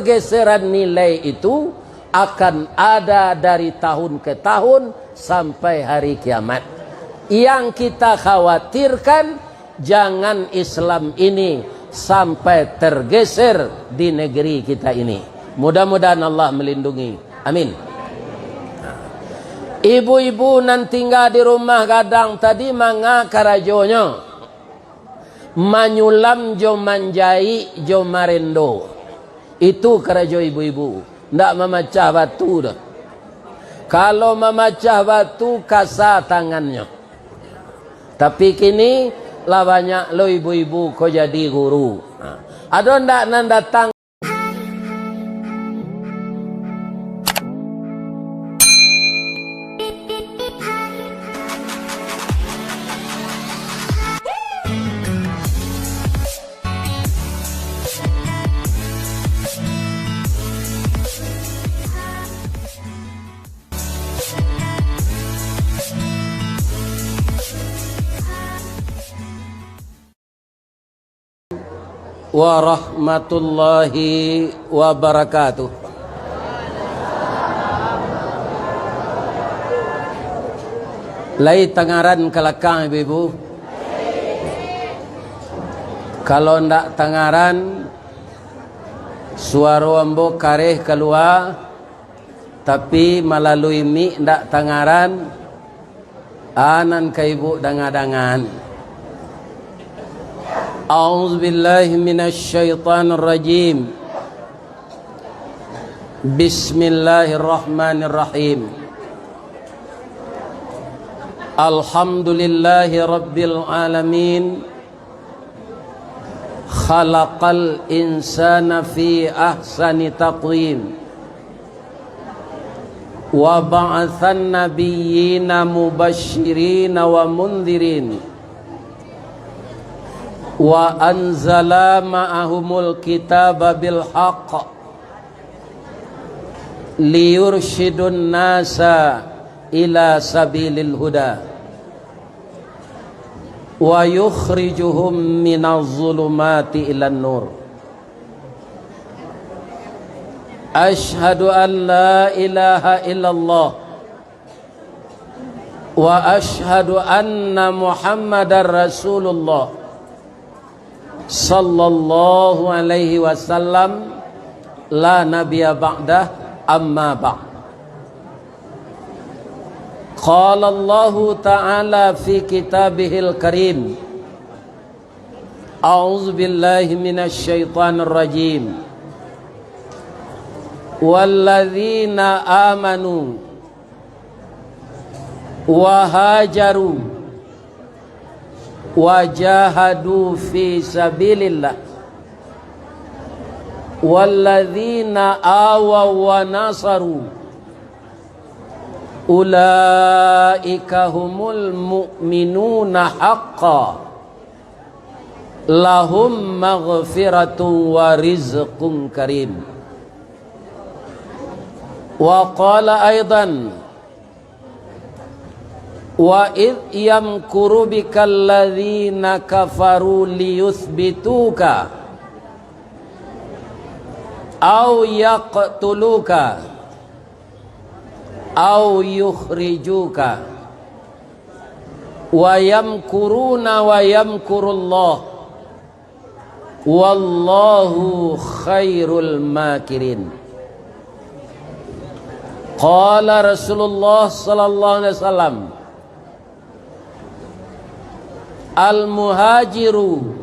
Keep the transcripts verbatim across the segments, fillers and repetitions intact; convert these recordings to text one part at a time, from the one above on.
Pergeseran nilai itu akan ada dari tahun ke tahun sampai hari kiamat. Yang kita khawatirkan, jangan Islam ini sampai tergeser di negeri kita ini. Mudah-mudahan Allah melindungi. Amin. Ibu-ibu nan tingga di rumah gadang tadi, manga karajonyo? Manyulam jo manjaik jo marendo. Itu karajo ibu-ibu. Ndak mamacah batu doh. Kalau mamacah batu, kasa tangannyo. Tapi kini, lah banyak lo ibu-ibu ko jadi guru. Ha. Ado ndak nan datang? Warahmatullahi wabarakatuh. Lai tangaran ka lakang, ibu-ibu? Kalau ndak tangaran, suaro ambo kareh kalua, tapi malalui mik ndak tangaran, a nan ka ibu danga-dangan. A'udzubillahi minasyaitonirrajim. Bismillahirrahmanirrahim. Alhamdulillahi rabbil alamin. Khalaqal insana fi ahsani taqwim. Wa ba'atsan nabiyyina mubasyirina wa mundzirin. Wa anzala ma'ahumul kitaba bil haqq. Liyursyidun nasa ila sabilil huda. Wa yukhrijuhum minaz zulumati ilan nur. Asyhadu an la ilaha illallah. Wa asyhadu anna Muhammadar Rasulullah. Sallallahu alaihi wasallam, la nabiyya ba'dah, amma ba'd. Qala Allahu ta'ala fi kitabihil karim, a'udzu billahi minasy syaithanir rajim. Walladzina amanu wa hajaru wa jahadu fi sabilillah, walladzina awaw wa nasaru, ulaika humul mu'minuna haqqan, lahum maghfiratun wa rizqun karim. Wa qala aidan, wa idh yamkuru bikal ladzina kafaru liyutsbituka aw yaqtuluka aw yukhrijuka, wa yamkuruna wa yamkurullah, wallahu khairul makirin. Qala Rasulullah sallallahu alaihi wasallam, al-muhajiru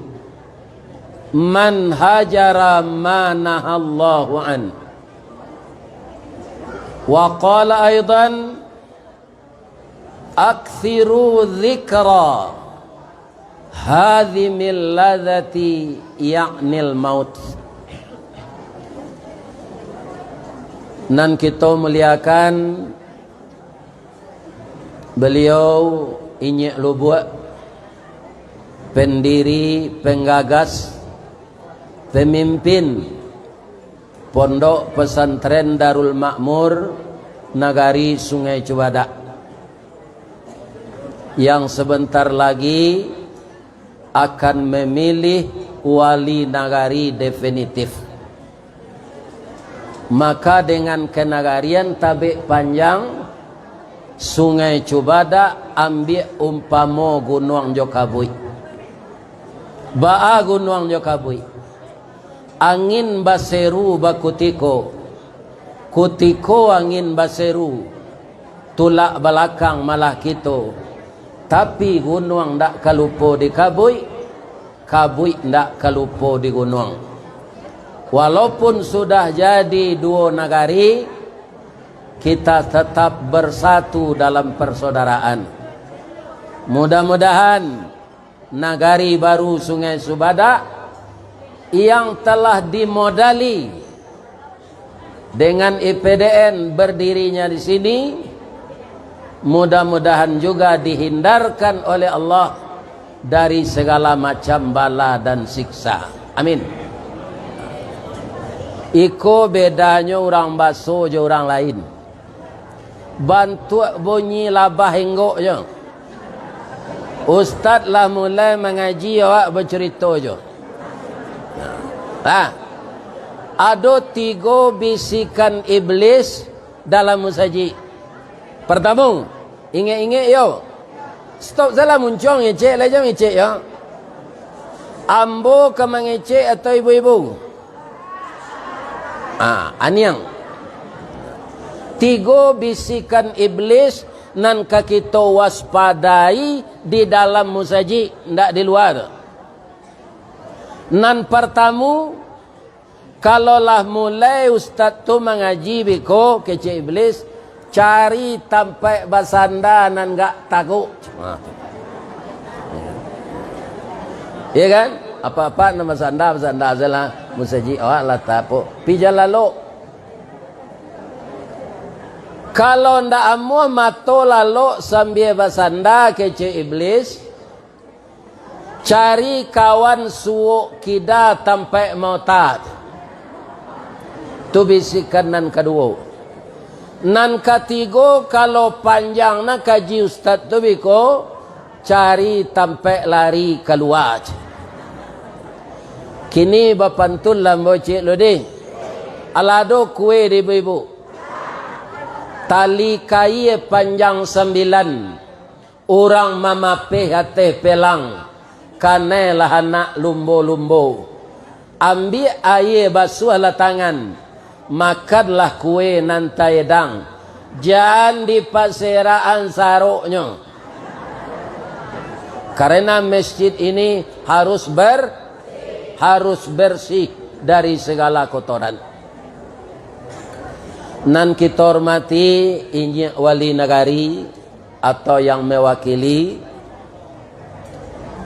man hajara ma nahallahu an. Wa qala aidan, akthiru dzikra hadzimil ladzati, ya'nil maut. Nan kito muliakan, beliau inyiak lubuak, pendiri, penggagas, pemimpin Pondok Pesantren Darul Makmur Nagari Sungai Cubadak, yang sebentar lagi akan memilih wali nagari definitif. Maka dengan kanagarian tabek panjang, Sungai Cubadak ambiak umpamo gunuang jo kabuik. Baa gunuang jo kabuik? Angin baseru bakutiko, kutiko angin baseru, tulak balakang malah kito. Tapi gunuang ndak ka lupo di kabuik, kabuik ndak ka lupo di gunuang. Walaupun sudah jadi duo nagari, kita tetap bersatu dalam persaudaraan. Mudah-mudahan nagari baru Sungai Subadak yang telah dimodali dengan I P D N berdirinya di sini, mudah-mudahan juga dihindarkan oleh Allah dari segala macam bala dan siksa. Amin. Iko bedanyo urang baso jo urang lain. Bantuak bunyi labah inggoknyo. Ustaz lah mulai mangaji, awak bacurito jo. Ha. Ado tigo bisikan iblis dalam musajik. Partamo, ingek-ingek yo. Stop salah muncuang ngecek, lah jan ngecek yo. Ambo ka mangecek atau ibu-ibu? Ah, aniang. Tigo bisikan iblis nan ka kito waspadai di dalam musajik, ndak di lua. Nan partamo, kalau lah mulai ustaz tu mangaji biko, kecek iblis, cari tampaik basanda nan gak taguak. Ha, tu. Iya kan? Apak-apak nan basanda, basanda sajolah. Musajik awak lah tapo. Pi jan lalok. Kalau ndak amuah mato lalok sambia basanda, kecek iblis, cari kawan suok kida tampaik maota. Tu bisikan nan kaduo. Nan katigo, kalau panjang na kaji ustaz tu biko, cari tampaik lari kalua. Kini bapantun lah ambo cek lo deh. Alah ado kue di ibu-ibu. Tali kaia panjang sambilan. Urang mamapeh ateh pelang, kanai lah anak lumbo-lumbo. Ambiak aia basuahlah tangan, makanlah kue nan taedang, jan dipaserakan saroknyo. Karena masjid ini harus ber-, harus bersih dari segala kotoran. Nan kito hormati, inyiak wali nagari, atau yang mewakili,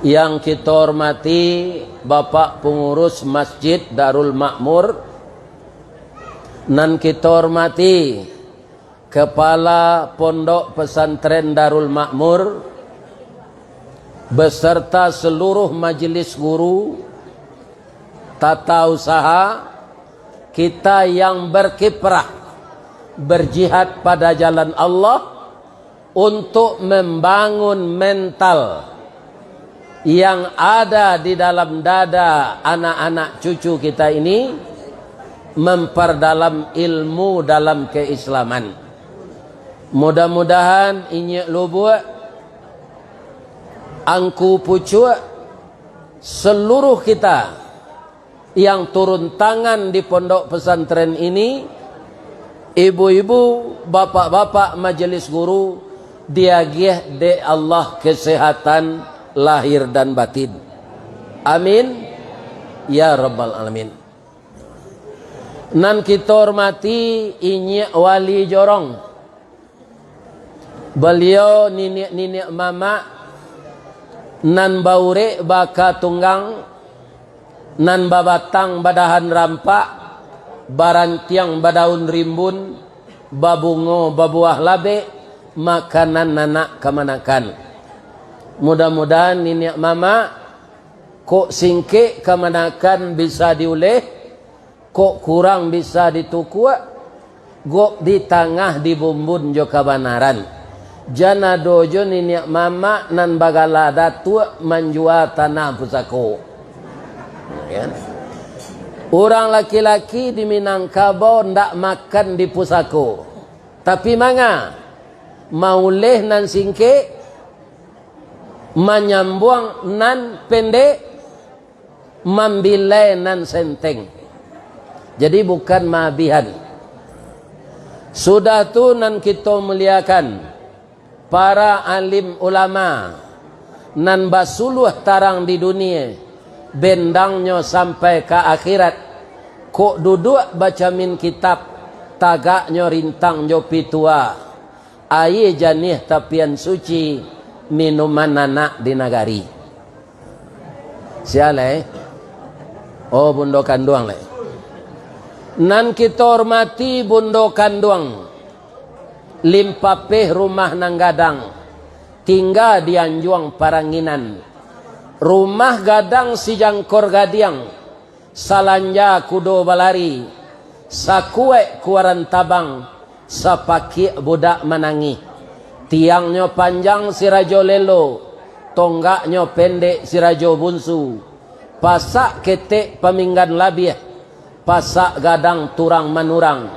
yang kito hormati Bapak Pengurus Masjid Darul Makmur, nan kito hormati Kepala Pondok Pesantren Darul Makmur, beserta seluruh majelis guru, tata usaha, kita yang berkiprah, berjihad pada jalan Allah, untuk membangun mental yang ada di dalam dada anak-anak cucu kita ini, memperdalam ilmu dalam keislaman. Mudah-mudahan inyiak lubuak, angku pucuak, seluruh kita yang turun tangan di pondok pesantren ini, ibu-ibu, bapak-bapak majelis guru, diagiah dek Allah kesehatan lahir dan batin. Amin, ya rabbal alamin. Nan kito hormati inyiak wali jorong. Baliau niniak-niniak mamak nan baurek baka tunggang, nan babatang badahan rampak, barantiang badaun rimbun, babungo babuah labek, makanan anak kamanakan. Mudah-mudahan niniak mamak, kok singkek kamanakan bisa diuleh, kok kurang bisa ditukuak, gok di tangah dibumbun jo kabanaran. Jan ado jo niniak mamak nan bagala datuak manjua tanah pusako. Kan? Urang laki-laki di Minangkabau ndak makan di pusako. Tapi manga, mauleh nan singkek, manyambuang nan pendek, mambilai nan senteng. Jadi bukan maabihan. Sudah tu nan kito muliakan, para alim ulama nan basuluah tarang di dunia, bendangnyo sampai ka akhirat. Kok duduak bacamin kitab, tagaknyo rintang jo pitua, aia janiah tapian suci, minuman anak di nagari. Sia lai? Oh, bundo kanduang lai. Nan kito hormati bundo kanduang, limpapeh rumah nan gadang, tingga di anjuang paranginan. Rumah gadang sijangkor gadiang, salanja kudo balari, sakuaik kuaran tabang, sapakiak budak manangih. Tiangnyo panjang si Rajo Lelo, tonggaknyo pendek si Rajo Bunsu. Pasak ketek paminggan labiah, pasak gadang turang manurang,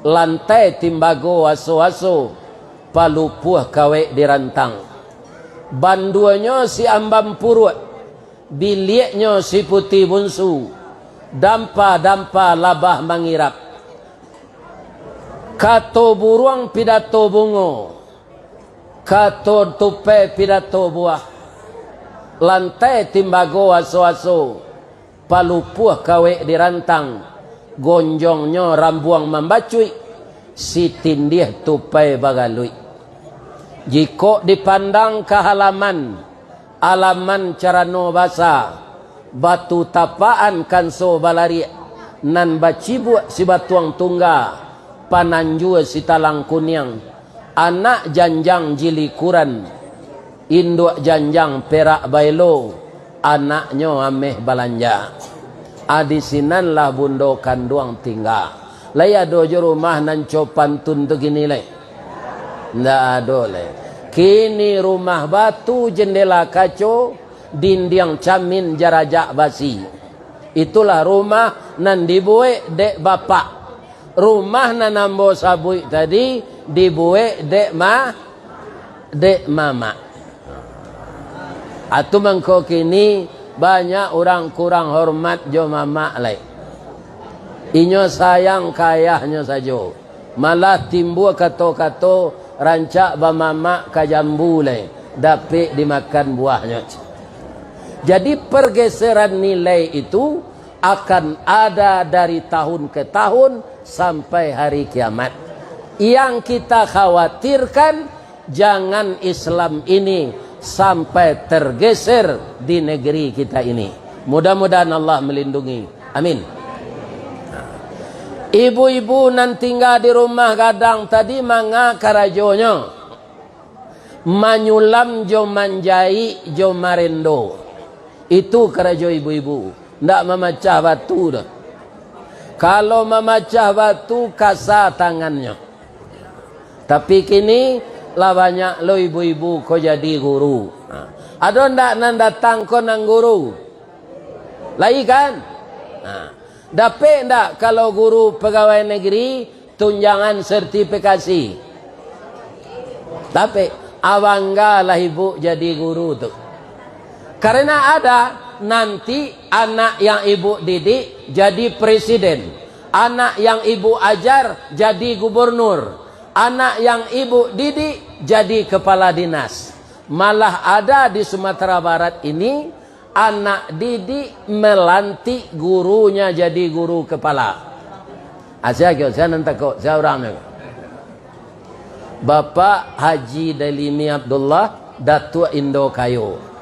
lantai timbago aso-aso, palupuah kawek dirantang. Banduanyo si Ambam Puruak, biliaknyo si Puti Bunsu, dampa-dampa labah mangirap. Kato buruang pidato bungo, kato tupai pidato buah, lantai timbago aso-aso, palupuah kawek dirantang, gonjongnyo rambuang mambacuik, sitindiah tupai bagaluik. Jikok dipandang ka halaman, alaman carano basa, batu tapaan kanso balariak, nan bacibuak sibatuang tungga, pananjua sitalang kuniang, anak janjang jilikuran, induak janjang perak baelo, anaknyo ameh balanja. A, di sinan lah bundo kanduang tingga. Lai ado jo rumah nan co pantun tu kini lai? Ndak ado lai. Kini rumah batu, jendela kaco, dindiang camin jarajak basi. Itulah rumah nan dibuek dek bapak. Rumah nan ambo sabuik tadi dibuek dek ma-, dek mamak. Atu mangko kini banyak urang kurang hormat jo mamak lai. Inyo sayang ka ayahnyo sajo. Malah timbua kato-kato, rancak bamamak ka jambu lai, dapek dimakan buahnyo. Jadi, pergeseran nilai itu akan ada dari tahun ke tahun sampai hari kiamat. Yang kita khawatirkan, jangan Islam ini sampai tergeser di negeri kita ini. Mudah-mudahan Allah melindungi. Amin. Ibu-ibu nan tingga di rumah gadang tadi, manga karajonyo? Manyulam jo manjaik jo marendo. Itu karajo ibu-ibu. Ndak mamacah batu doh. Kalau mamacah batu, kasa tangannyo. Tapi kini, lah banyak lo ibu-ibu ko jadi guru. Ha. Ado ndak nan datang ko nan guru? Lai kan? Ha. Dapek ndak kalau guru pegawai negeri tunjangan sertifikasi? Dapek. Abanggalah ibu jadi guru tu. Karena ada nanti anak yang ibu didik jadi presiden, anak yang ibu ajar jadi gubernur, anak yang ibu didik jadi kepala dinas. Malah ada di Sumatera Barat ini, anak didik melantik gurunya jadi guru kepala. Ah, sia kio, sia nan tako, sia urang nyo. Bapak Haji Dalimi Abdullah, Datuak Indo Kayo.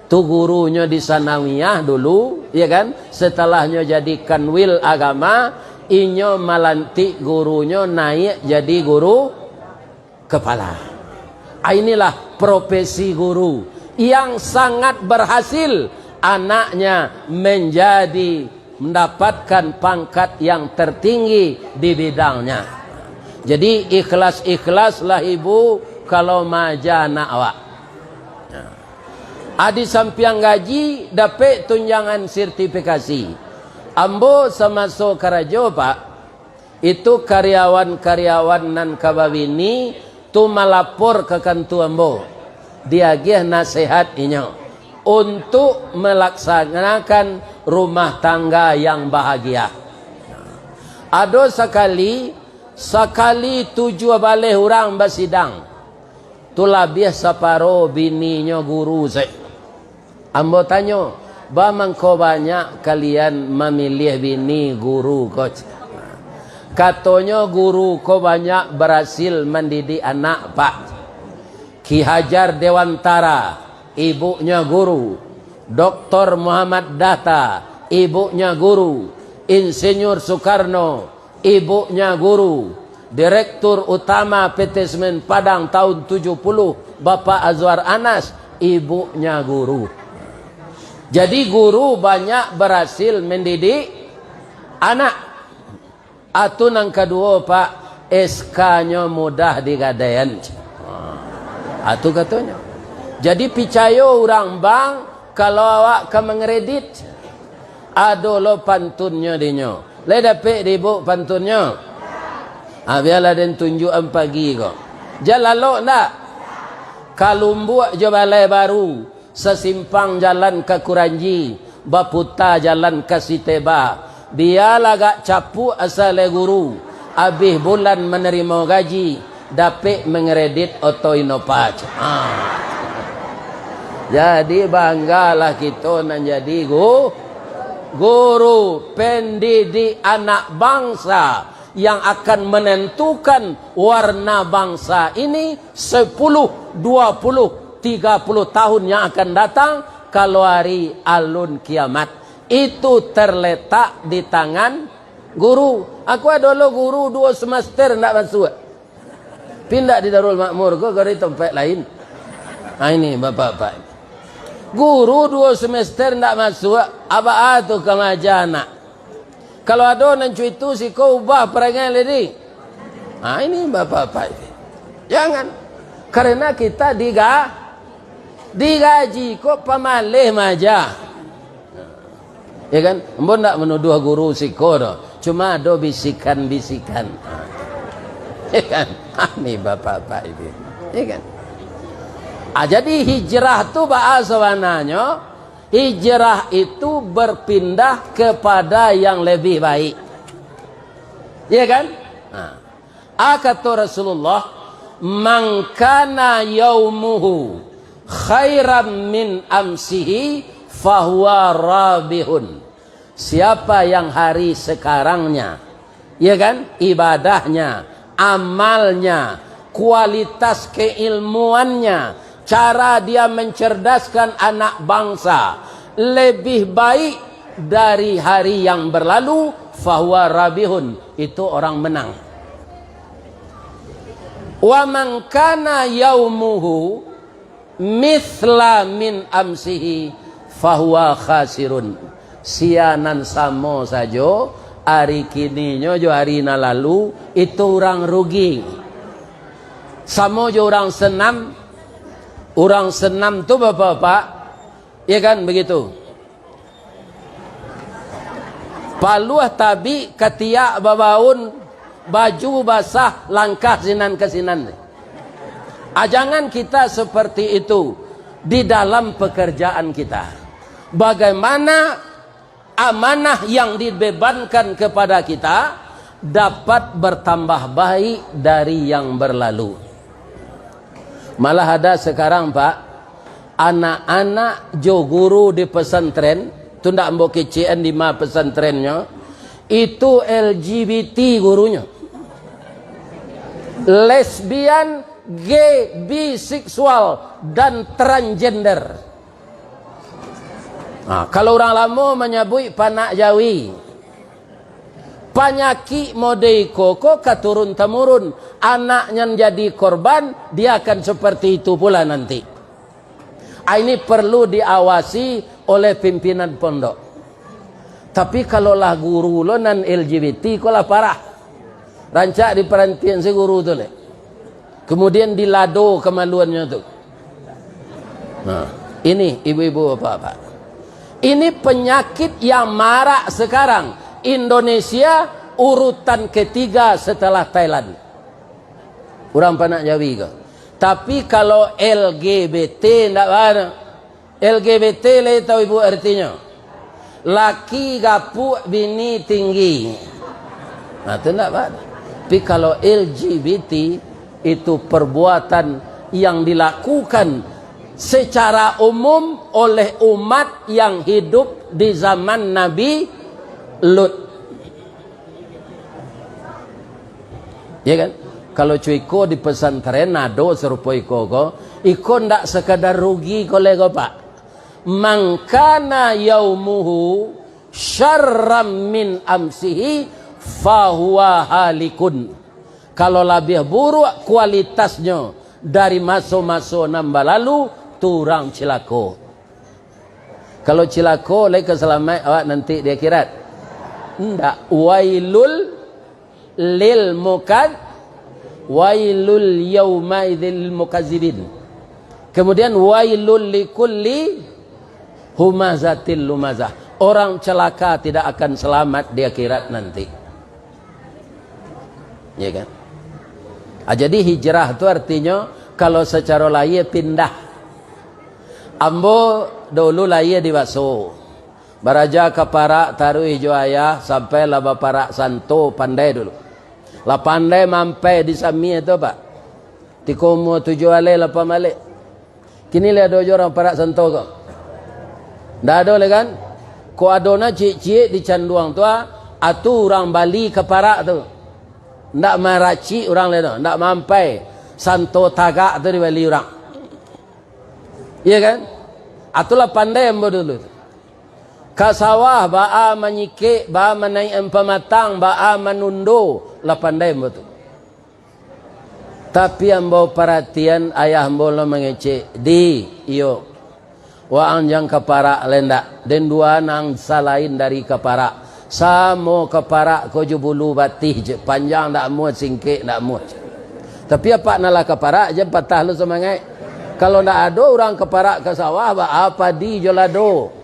Tu gurunyo di Sanawiyah dulu, ya kan? Setalahnyo jadi Kanwil Agama, inyo malantik gurunyo naiak jadi guru kepala. Ah, inilah profesi guru yang sangat berhasil, anaknya menjadi, mendapatkan pangkat yang tertinggi di bidangnya. Jadi, ikhlas-ikhlaslah ibu kalau maaja anak awak. Ah, di sampiang gaji, dapek tunjangan sertifikasi. Ambo samaso karajo, Pak, itu karyawan-karyawan nan ka babini tu malapor ka kantua ambo, diagiah nasihat inyo untuk melaksanakan rumah tangga yang bahagia. Ado sakali, sakali tujuah baleh urang basidang, tu labiah saparo bininyo guru se. Ambo tanyo, "Ba mangko banyak kalian mamiliah bini guru ko?" Katonyo, "Guru ko banyak barasil mandidik anak, Pak. Ki Hajar Dewantara, ibuknyo guru. Doktor Muhammad Hatta, ibuknyo guru. Insinyur Soekarno, ibuknyo guru. Direktur Utama P T Semen Padang tahun tujuh puluh, Bapak Azwar Anas, ibuknyo guru." Jadi, guru banyak barasil mendidik anak. Atu nan kaduo, Pak, S K-nyo mudah digadaian. Atu katonyo. Jadi, picayo urang bank kalau awak ka mangredit. Ado lo pantunnyo dinyo. Lai dapek di ibuk pantunnyo? Ah, bialah den tunjuakan pagi ko. Jan lalok ndak? Ka Lumbuak jo Balai Baru, sasimpang jalan ka Kuranji, baputa jalan ka Siteba. Bialah agak capuak asa lai guru, abih bulan manarimo gaji, dapek mangredit oto Innova. Ha. Jadi, banggalah kito nan jadi gu-, guru, pendidik anak bangsa yang akan menentukan warna bangsa ini sepuluh, dua puluh, tiga puluh tahun yang akan datang, kalau hari alun kiamat. Itu terletak di tangan guru. Aku ado lo guru duo semester ndak masuak. Pindah di Darul Makmur ko, ka di tampek lain. Ha, ini bapak-bapak. Guru duo semester ndak masuak, a baa tu ka maaja anak? Kalau ado nan cuitu, siko ubah parangai lai. Ha, ini bapak-bapak ini. Jangan. Karena kita diga-, digaji ko pamaleh maaja. Ya kan? Ambo ndak manuduah guru siko doh. Cuma ado bisikan-bisikan. Ya kan? Ini bapak-bapak ini. Ya kan? Ah, jadi hijrah tu baa sabananyo? Hijrah itu berpindah kepada yang lebih baik. Ya kan? Nah, a kato Rasulullah, "Man kana yaumuhu khairan min amsihi fahuwa rabihun." Siapa yang hari sekarangnya, ya kan, ibadahnya, amalnya, kualitas keilmuannya, cara dia mencerdaskan anak bangsa lebih baik dari hari yang berlalu, fahuwa rabihun, itu orang menang. Wa man kana yaumuhu mithla min amsihi fahuwa khasirun. Sia nan samo sajo ari kininyo jo ari nan lalu, itu urang rugi. Samo jo urang senam. Urang senam tu, bapak-bapak, ya kan, begitu. Paluah tabik, katiak babaun, baju basah, langkah sinan ka sinan. Ah, jangan kita seperti itu di dalam pekerjaan kita. Bagaimana amanah yang dibebankan kepada kita dapat bertambah baik dari yang berlalu. Malah ada sekarang, Pak, anak-anak jo guru di pesantren, tu ndak ambo kecekan di ma pesantrennyo, itu L G B T gurunyo. Lesbian, gay, biseksual, dan transgender. Nah, kalau urang lamo manyabuik panak jawi, panyakik mode iko ko ka turun-tamurun. Anak nan jadi korban, dia akan seperti itu pula nanti. Ah, ini perlu diawasi oleh pimpinan pondok. Tapi kalau lah guru lo nan L G B T ko lah parah. Rancak diparantian se guru tu leh. Kemudian dilado kamaluannyo tu. Nah, ini ibu-ibu, bapak-bapak. Ini penyakit yang marak sekarang. Indonesia urutan ketiga setelah Thailand. Urang panak Jawi ko. Tapi kalau L G B T ndak bana. L G B T lai tahu ibu artinyo? Laki gapuak, bini tinggi. Nah, tu ndak bana. Tapi kalau L G B T, itu perbuatan yang dilakukan secara umum oleh umat yang hidup di zaman Nabi Lut. Ya kan? Kalau cuiko di pesantren ado sarupo iko ko, iko ndak sekadar rugi ko lai ko, Pak. "Man kana yaumuhu syarran min amsihi fahuwa halikun." Kalau labiah buruak kualitasnyo dari maso-maso nan balalu, tu urang cilako. Kalau cilako, lai ka salamaik awak nanti di akhirat? Ndak. Wailul lil mukad-, wailul yaumaidzil mukadzibin. Kemudian, wailul likulli humazatil lumazah. Orang celaka tidak akan selamat di akhirat nanti. Ya kan? Ah, jadi hijrah tu artinyo, kalau sacaro lahia, pindah. Ambo dulu lahia di Baso. Baraja ka parak taruih jo ayah, sampai lah baparak santo, pandai dulu. Lah pandai mampai di Samia tu, Pak. Tiko umua tujuah alai, lapan baliak. Kini lai ado jo urang parak santo ko? Ndak ado lai kan? Kok ado na ciek-ciek di Canduang tu, ah, atu urang bali ka parak tu. Ndak maracik urang lai tu, ndak mampai santo tagak tu dibali urang. Iya kan? Atulah pandai ambo dulu tu. Ka sawah, baa manyikek, baa manaikan pamatang, baa manundo, lah pandai ambo tu. Tapi ambo paratian, ayah ambo lo mangecek, "Di, iyo, waang jan ka parak lai ndak, den duo nan salain dari ka parak, samo ka parak ko jo bulu batih je, panjang ndak amuah, singkek ndak amuah." Tapi apak nan lah ka parak, jan patah lo samangaik. Kalau ndak ado urang ka parak ka sawah, baa padi jo lado.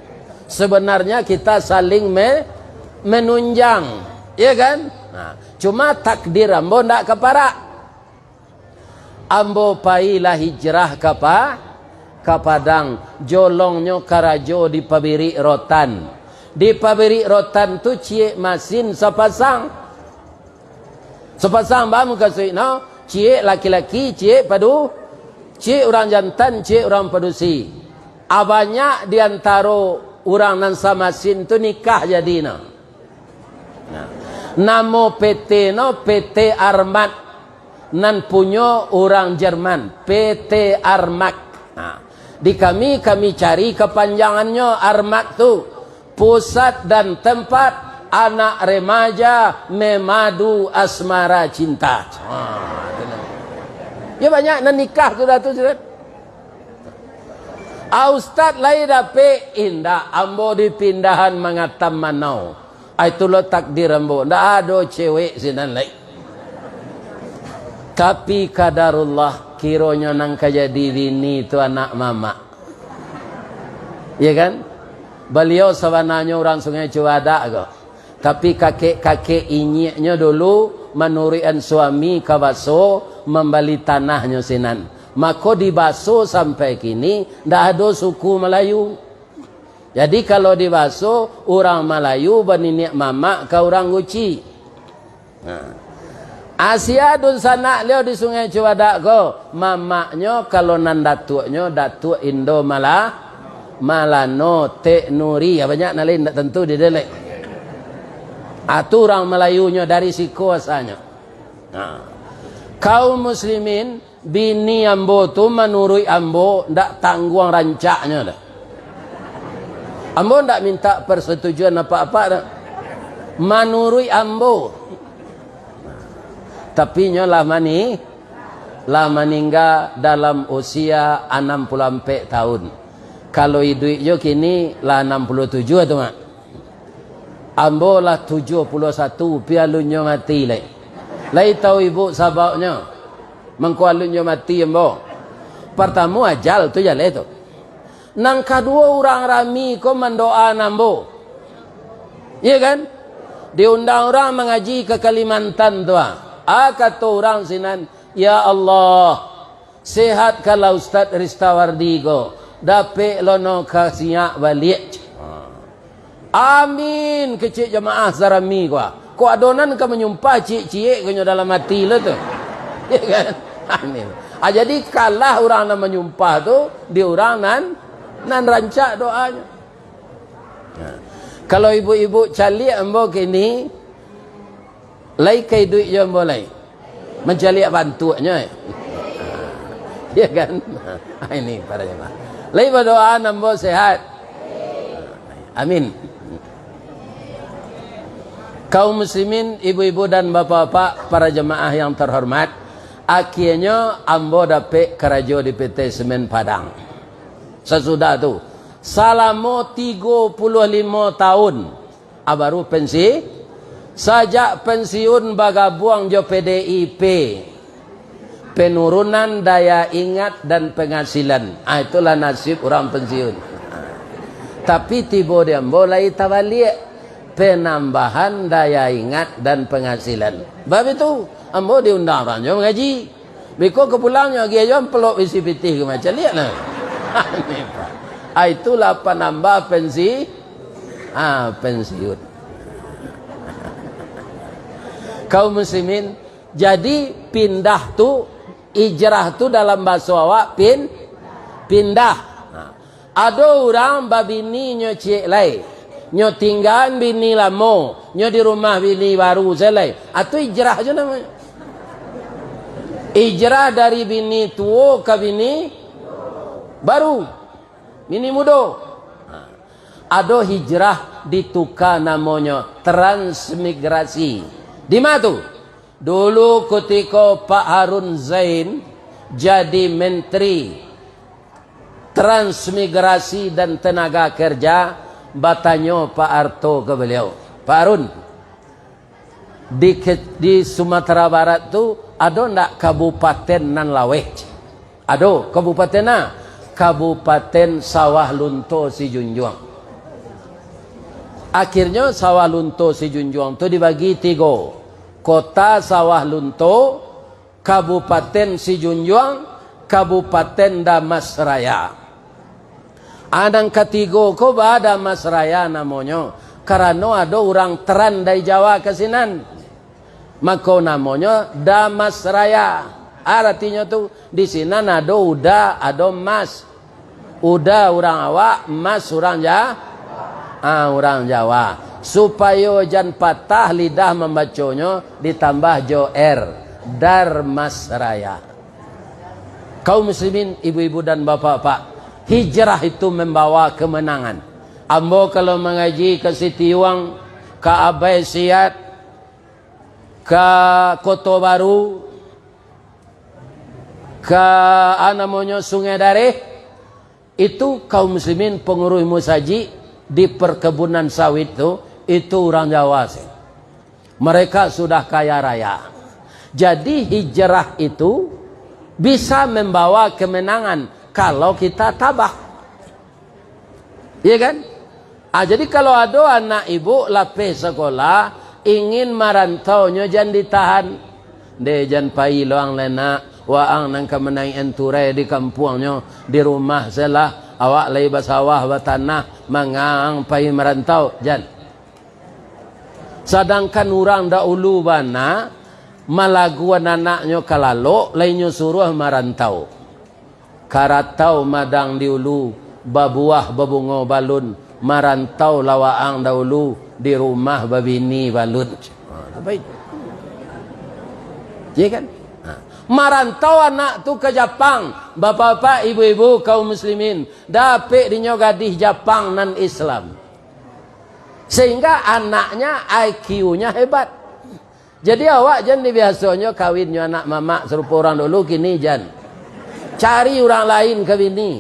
Sebenarnya kita saling me-, menunjang, iya kan? Nah, cuma takdir ambo ndak ka parak. Ambo pailah hijrah ka Pa-, ka Padang, jolongnyo karajo di pabirik rotan. Di pabirik rotan tu ciek masin sapasang. Sapasang baa mukasuik no, ciek laki-laki, ciek padu-, ciek urang jantan, ciek urang padusi. A, banyak di antaro urang nan samasin tu nikah jadi no. Nah, namo P T no P T Armat, nan punyo urang Jerman, P T Armat. Nah, di kami, kami cari kapanjangannyo Armat tu. Pusat dan tempat anak remaja memadu asmara cinta. Ha, tu nah. Ya, banyak nan nikah sudah tu, sudah. Ah, ustaz lai dapek? Indak, ambo dipindahan mangatam manau. Ah, itulah takdir ambo. Ndak ado cewek sinan lai. Tapi kadarullah, kironyo nan ka jadi bini tu anak mamak. Ya kan? Baliau sabananyo urang Sungai Cubadak ko. Tapi kakek-kakek inyiaknyo dulu manuruikan suami ka Baso mambali tanahnyo sinan. Mako di Baso sampai kini ndak ado suku Malayu. Jadi kalau di Baso, urang Malayu baniniak mamak ka urang Guci. Nah. Asia dunsanak liau di Sungai Cubadak ko, mamaknyo kalau nan datuaknyo, Datuak Indo Mala-, Malano, Tek Nuri, ya banyak nan lain, ndak tantu di Delek. Ah, tu urang Malayunyo dari siko asalnyo. Nah. Kaum muslimin, bini ambo tu manuruik ambo, ndak tangguang rancaknyo doh. Ambo ndak minta persetujuan apak-apak doh. Manuruik ambo. Tapi nyo lah mani-, lah maningga dalam usia anam puluah ampek tahun. Kalau iduik jo kini lah anam puluah tujuah tu, Mak. Ambo lah tujuah puluah satu, pi alunnyo mati lai. Lai tahu ibu sababnyo? Mangko alunnyo mati ambo. Partamo ajal tu jaleh tu. Nan kaduo, urang rami ko mandoa ambo. Iya kan? Diundang urang mangaji ka Kalimantan tu, ah. Ah, kato urang sinan, "Ya Allah, sehatkanlah Ustaz Ristawardi ko, dapek lo no ka Siak baliak." Amin, kecek jamaah sarami ko. Kok ado nan ka manyumpah, ciek-ciek ko nyo dalam ati lo tu. Ya kan? Amin. Ah, jadi kalah urang nan manyumpah tu di urang nan, nan rancak doanyo. Nah, kalau ibu-ibu caliak ambo kini, lai ka iduik jo ambo lai. Mancaliak bantuaknyo, eh. Ya kan? Ini para jamaah. Lai badoa ambo sehat. Amin. Kaum muslimin, ibu-ibu dan bapak-bapak, para jamaah yang terhormat, akhirnyo ambo dapek karajo di P T Semen Padang. Sasudah tu, salamo tigo puluah limo taun, ah, baru pensi-, sajak pensiun bagabuang jo P D I P, penurunan daya ingat dan penghasilan. Ah, itulah nasib urang pensiun. Tapi tibo di ambo lai tabaliak, penambahan daya ingat dan penghasilan. Bab itu, ambo diundang urang jo mangaji. Biko ka pulangnyo agiah jo amplop isi pitih ko, macaliak nah. Ah, itulah panambah pensi-, ah, pensiun. Kaum muslimin, jadi pindah tu, hijrah tu dalam bahaso awak pin-, pindah. Nah, ado urang babini nyo ciek lai, nyo tinggaan bini lamo, nyo di rumah bini baru se lai. Ah, tu hijrah jo namonyo. Hijrah dari bini tuo ka bini baru, bini mudo. Nah, ado hijrah dituka namonyo transmigrasi. Di ma tu? Dulu kutiko Pak Harun Zain jadi Menteri Transmigrasi dan Tenaga Kerja, batanyo Pak Harto ka baliau, "Pak Harun, di ke-, di Sumatera Barat tu ado ndak kabupaten nan laweh?" "Ado." "Kabupaten a?" "Kabupaten Sawah Lunto Sijunjuang." Akhirnyo Sawah Lunto Sijunjuang tu dibagi tigo. Kota Sawah Lunto, Kabupaten Sijunjuang, Kabupaten Damasraya. A, nan katigo ko ba Damasraya namonyo, karano ado urang Tran dari Jawa ka sinan. Mako namonyo Damasraya. Aratinyo tu, di sinan ado Uda, ado Mas. Uda urang awak, Mas urang Ja-, ah, urang Jawa. Supayo jan patah lidah mambaconyo, ditambah jo R, Darmasraya. Kaum muslimin, ibu-ibu dan bapak-bapak, hijrah itu membawa kemenangan. Ambo kalau mangaji ka Sitiuang, ka Abai Siat, ka Koto Baru, ka, a, namonyo, Sungai Dareh, itu kaum muslimin, pengurus musajik di perkebunan sawit tu, itu urang Jawa sih. Mereka sudah kaya raya. Jadi hijrah itu bisa membawa kemenangan kalau kita tabah. Iya kan? Ah, jadi kalau ado anak ibu lapeh sakolah, ingin marantaunyo, jan ditahan. "Ndeh, jan pai lo ang lai nak, waang nan ka manaikan turai di kampuangnyo, di rumah se lah, awak lai basawah, batanah, manga ang pai marantau, jan." Sadangkan urang dahulu bana, malaguan anaknyo ka lalok, lai nyo suruah marantau. Karatau madang di ulu, babuah babungo balun, marantau lah waang dahulu, di rumah babini balun. Ha, tu baik. Iya kan? Ha. Marantau anak tu ka Japang, bapak-bapak, ibu-ibu, kaum muslimin, dapek dinyo gadih Japang nan Islam. Sehingga anaknya I Q-nya hebat. Jadi awak jan dibiasonyo kawin jo anak mamak sarupo urang dulu, kini jan. Cari urang lain ka bini.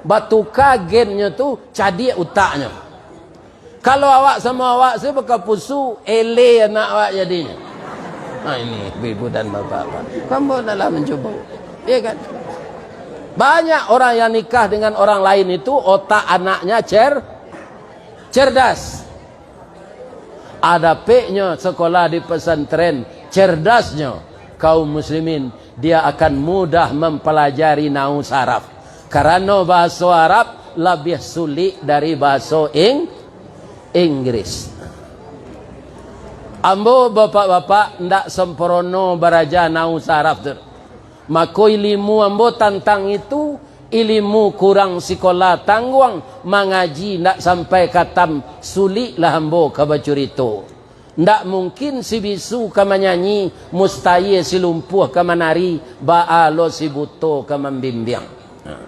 Batuka gennyo tu, cadiak utaknyo. Kalau awak samo awak se bakapusu, ele anak awak jadinyo. Nah, ini ibu-ibu dan bapak-bapak. Ambo lah mancubo. Iya kan? Banyak orang yang nikah dengan orang lain itu otak anaknya cer-, cerdas. Adapeknyo sekolah di pesantren, cerdasnyo kaum muslimin, dia akan mudah mempelajari nahwu saraf. Karano bahaso Arab labiah sulik dari bahaso Ing-, Inggris. Ambo, bapak-bapak, ndak sempurno baraja nahwu saraf tu. Mako, ilimu ambo tantang itu, ilimu kurang sikola tangguang, mangaji ndak sampai katam, suliklah ambo ka bacurito. Ndak mungkin si bisu ka manyanyi, mustahia si lumpuah ka manari, baa lo si buto ka mambimbiang. Nah.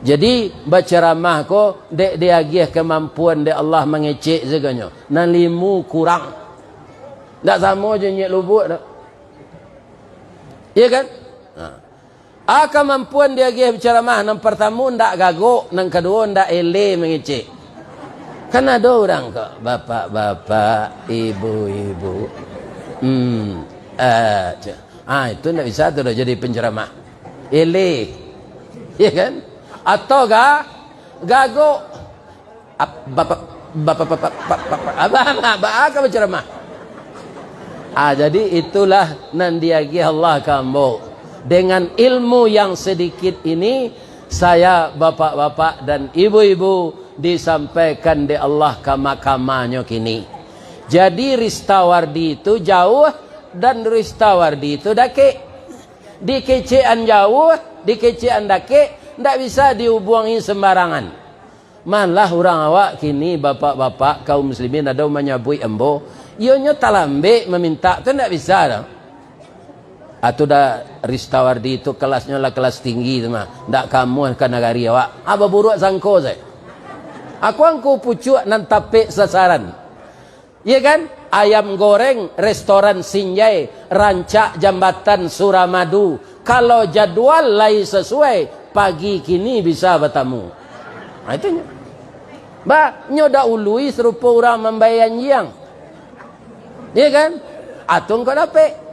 Jadi, bacaramah ko dek diagiah kamampuan dek Allah mangecek sagonyo. Nan limu kurang. Ndak samo jo nyek lubuak tu. Iya kan? Nah. A, kamampuan diagiah bacaramah, nan partamo ndak gagok, nan kaduo ndak eleh mangecek. Kan ado urang ko, bapak-bapak, ibu-ibu. Hmm, ah, cak. Ah, itu ndak bisa tu dah jadi penceramah. Eleh. Iya kan? Atau ga-, gagok. Ap-, bapa-, bapa-, bapa-, bapa-, bapa-, apa, apa, apa, apa, apa ceramah? Ah, jadi itulah nan diagiah Allah ka ambo. Dengan ilmu yang sedikit ini, saya, bapak-bapak dan ibu-ibu, disampaikan dek Allah ka mahkamah nyo kini. Jadi, Ristawardi itu jauh dan Ristawardi itu dakek. Dikecekan jauh, dikecekan dakek, ndak bisa dihubuangi sembarangan. Malah urang awak kini, bapak-bapak, kaum muslimin, ado manyabuik ambo, iyonyo talambek mamintak tu ndak bisa doh. Atu dah Ristawardi tu kelasnyo lah kelas tinggi tu mah, ndak kamuah ka nagari awak. Ah, baburuak sangko sajo. Aku angku pucuak nan tapek sasaran. Iya kan? Ayam goreng restoran Sinjai, rancak jambatan Suramadu. Kalau jadual lai sasuai, pagi kini bisa batamu. Nah, itu nyo. Ba, nyo dak ului sarupo urang mambayar anjiang. Iya kan? Atun kau dapek.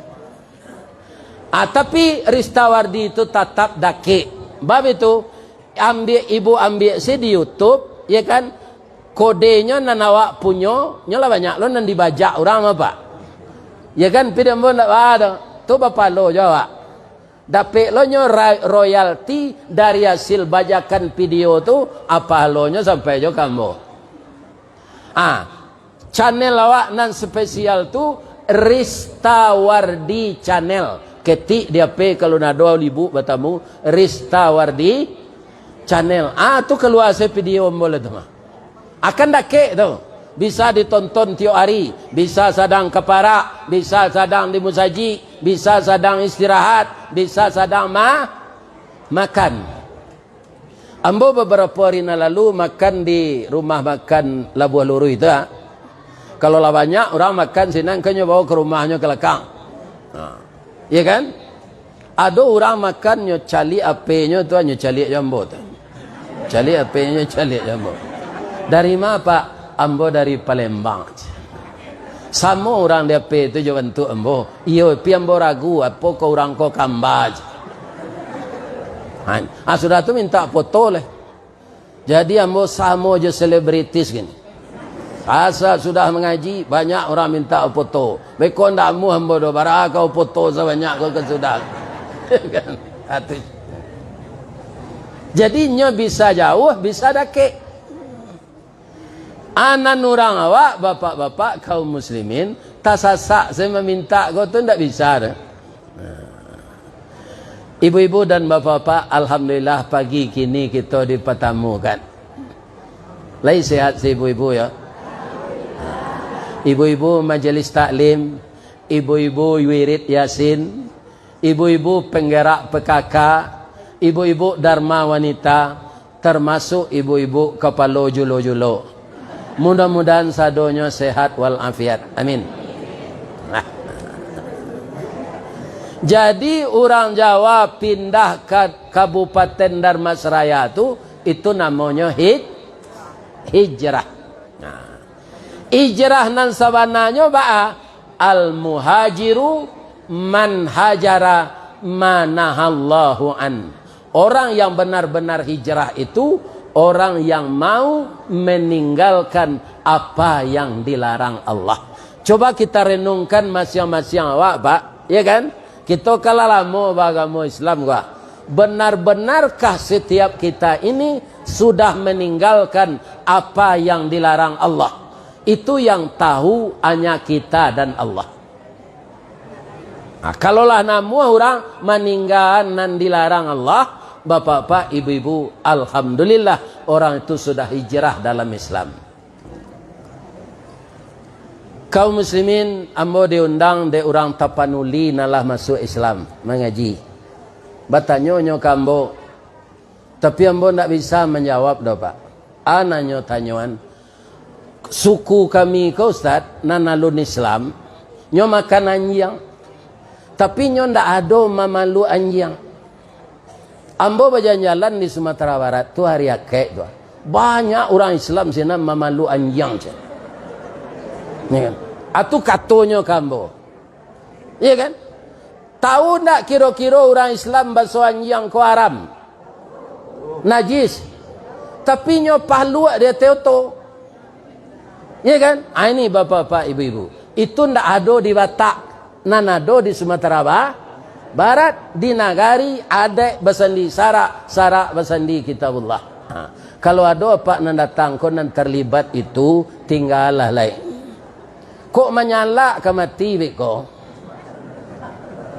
Ah, tapi Ristawardi tu tatap dakek. Bab itu, ambiak, ibu ambiak se di YouTube, ya kan? Kodenyo nan awak punyo, nyo lah banyak lo nan dibajak urang, apa? Ya kan, video ambo ndak baa doh. Tu bapahalo jo awak. Dapek lo nyo ra-, royalti dari hasil bajakan video tu, ah, pahalonyo sampai jo ka ambo. Ah, channel awak nan spesial tu Ristawardi Channel. Ketik di H P kalau nado libuk batamu, Ristawardi Channel. Ah, tu kalua se video ambo lah tu mah. Akan dakek tu. Bisa ditonton tiok hari, bisa sadang ka Parak, bisa sadang di musajik, bisa sadang istirahat, bisa sadang ma-, makan. Ambo babarapo ari nan lalu makan di rumah makan Labuah Luruih tu, ah. Kalau lah banyak urang makan sinan, kan nyo bawa ka rumahnyo ka lakang. Ha. Iya kan? Ado urang makan nyo caliak H P-nyo tu, nyo caliak jo ambo tu. Caliak H P-nyo, caliak jo ambo. "Dari ma, Pak?" "Ambo dari Palembang." Samo urang di H P tu jo bantuak ambo. Iyo, pi ambo ragu, apo ko urang ko kamba. Ha, ah, sudah tu minta foto leh. Jadi ambo samo jo selebritis kini. Asa sudah mangaji, banyak urang minta foto. Beko ndak amuah ambo doh, bara ka foto sabanyak ko ka sudah. Kan? Atu. Jadi nyo bisa jauah, bisa dakek. Anan urang awak, bapak-bapak, kaum muslimin, tasasak se mamintak ko tu ndak bisa doh. Ibu-ibu dan bapak-bapak, alhamdulillah pagi kini kito dipatamukan. Lai sehat se ibu-ibu yo? Ibu-ibu majelis taklim, ibu-ibu wirid Yasin, ibu-ibu penggerak P K K, ibu-ibu Dharma Wanita, termasuk ibu-ibu kapalo julo-julo. Mudah-mudahan sadonyo sehat walafiat. Amin. Nah. Jadi, urang Jawa pindah ka Kabupaten Dharmasraya tu, itu namonyo hij-, hijrah. Nah. Hijrah nan sabananyo baa? Al-muhajiru man hajara ma nahallahu an. Orang yang benar-benar hijrah itu orang yang mau meninggalkan apa yang dilarang Allah. Coba kita renungkan masiang-masiang awak, Pak. Ya kan? Kito kan lah lamo baagamo Islam, Pak. Benar-benarkah setiap kita ini sudah meninggalkan apa yang dilarang Allah? Itu yang tahu hanya kita dan Allah. Nah, kalau lah namuah urang maninggaan nan dilarang Allah, bapak-bapak, ibu-ibu, alhamdulillah, orang itu sudah hijrah dalam Islam. Kaum muslimin, ambo diundang dek urang Tapanuli nan lah masuak Islam, mangaji. Batanyo nyo ka ambo, tapi ambo ndak bisa manjawab doh, Pak. A nanyo tanyoan, suku kami ko, Ustaz, nan alun Islam, nyo makan anjiang. Tapi nyo ndak ado mamaluak anjiang. Ambo bajalan-jalan di Sumatera Barat tu hari Akek tu. Banyak urang Islam sinan mamaluak anjiang, ceh. Ya kan? Atu katonyo ka ambo. Ya kan? Tahu ndak kiro-kiro urang Islam baso anjiang ko haram? Najis. Tapi nyo paluak di ateh oto. Ya kan? Ah, ini bapak-bapak, ibu-ibu. Itu ndak ado di Batak. Nan ado di Sumatera Ba-, Barat, di nagari adaik basandi sarak, sarak basandi Kitabullah. Ha. Kalau ado apak nan datang ko nan terlibat itu, tinggalah lai. Kok manyalak ka mati beko?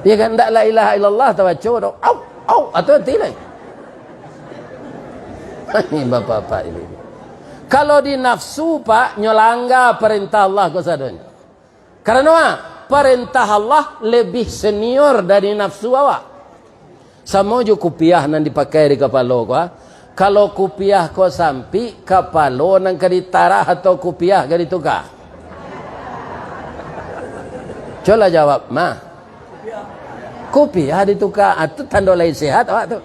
Ya kan, ndak la ilaha illallah tabaco doh. Au, au, atau mati lai. Ini bapak-bapak, ibu-ibu. Kalau di nafsu, Pak, nyo langga parentah Allah ko sadonyo. Karano, ah, parentah Allah lebih senior dari nafsu awak. Samo jo kupiah nan dipakai di kapalo ko, ah. Kalau kupiah ko sampik, kapalo nan ka ditarah atau kupiah ka dituka? Cubolah jawab, mah. Kupiah dituka, ah, tu tando lai sehat awak tu.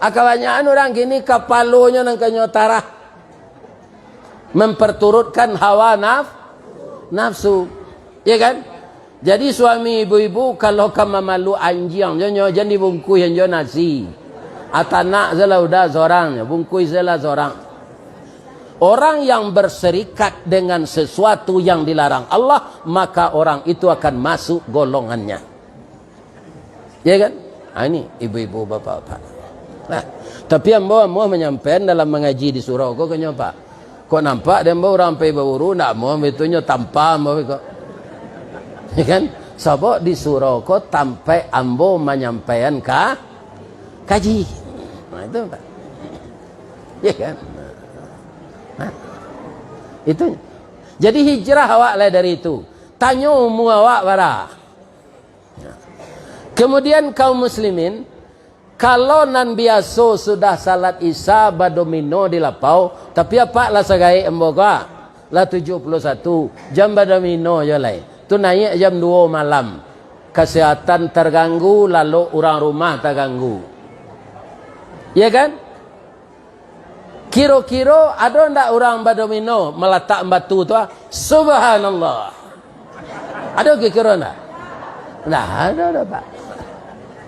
Ah, kabanyakan urang kini kapalonyo nan ka nyo tarah. Memperturutkan hawa naf-, nafsu. Ya kan? Jadi suami ibu-ibu kalau ka mamaluak anjiang, jo nyo jan dibungkuih jo nasi. Atanak salah udah sorang, bungkuih salah sorang. Orang yang berserikat dengan sesuatu yang dilarang Allah, maka orang itu akan masuk golongannya. Ya kan? Ha, ini ibu-ibu, bapak-bapak. Nah, tapi ambo amuah manyampaian dalam mangaji di surau ko, kanyo, Pak. Kok nampak dek ambo urang pai baburu, ndak amuah, bitunyo tampa ambo ko. Ya kan? Sabab di surau ko tampek ambo manyampaian ka-, kaji. Nah, itu, Pak. Ya kan? Nah, itu. Jadi hijrah awak lah dari itu. Tanyo umua awak bara. Kemudian kaum muslimin, kalau nan biaso sudah salat Isya badomino di lapau, tapi apak lah sagaek ambo ko, lah tujuah puluah satu, jan badomino jo lai. Tu naiak jam duo malam. Kasehatan targanggu, lalok urang rumah targanggu. Ya kan? Kiro-kiro ado ndak urang badomino malatak batu tu, ah? Subhanallah. Ado kiro-kiro ndak? Ndak ado doh, Pak.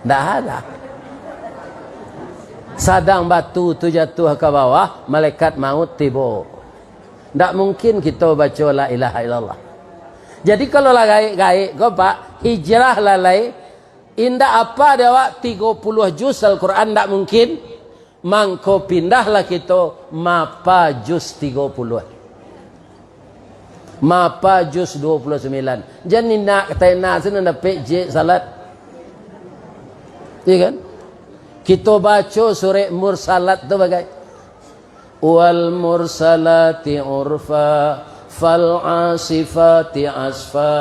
Ndak ado. Sadang batu tu jatuah ka bawah, malaikat maut tibo. Ndak mungkin kito baco la ilaha illallah. Jadi kalau lah gaek-gaek ko, Pak, hijrah lah lai, indak apa dek awak tigo puluah juz Al-Quran, ndak mungkin. Mangko pindahlah kito mapa juz tigo puluah. Mapa juz duo puluah sambilan. Jan indak ka taenak sinan dapek jek salat. Iya kan? Kito baco surek Mursalat tu bagai. Wal mursalati urfa, fal asifati asfa,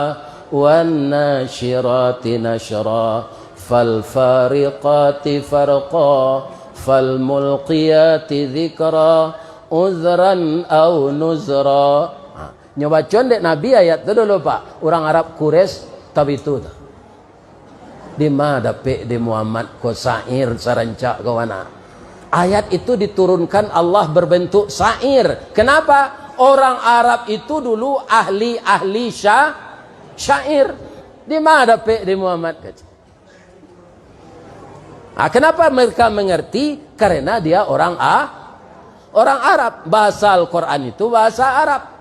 wan nasyirati nasyra, fal fariqati farqa, fal mulqiyati dzikra, udzran au nuzra. Ha, nyo bacoan dek Nabi ayat tu dulu, Pak. Urang Arab Quraisy tabitu tu. Di ma dapek di Muhammad ko syair sarancak ko, anak? Ayat itu diturunkan Allah berbentuk syair. Kenapa? Orang Arab itu dulu ahli-ahli sya-, syair. Di ma dapek di Muhammad ko? Ah, kenapa mereka mengerti? Karena dia orang A-, orang Arab. Bahasa Al-Quran itu bahasa Arab.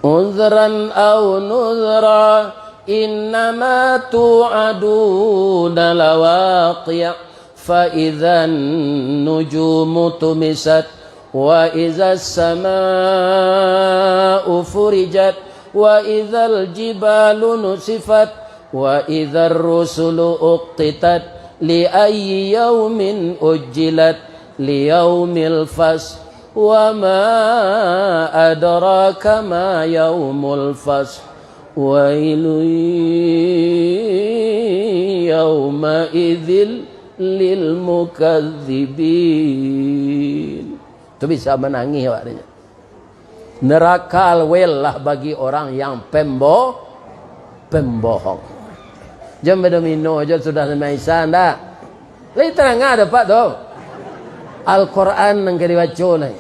Uzran au nuzra, innama tu'aduna lawaqi'. Fa idzan nujumu tumisat, wa idzas sama'u furijat, wa idzal jibalu nusifat, wa idzar rusulu uqtitat, li ayyi yaumin ujjilat, li yaumil fasl, wa ma adraka ma yaumul fasl, wailun yauma'idzil lil mukadzibin. Tu bisa manangih awak tu. Neraka alwel lah bagi orang yang pembo-, pembohong. Jan badomino jo sudah samai Isya ndak? Lai tarang ado, Pak, tu. Al-Quran nan ka dibaco lai.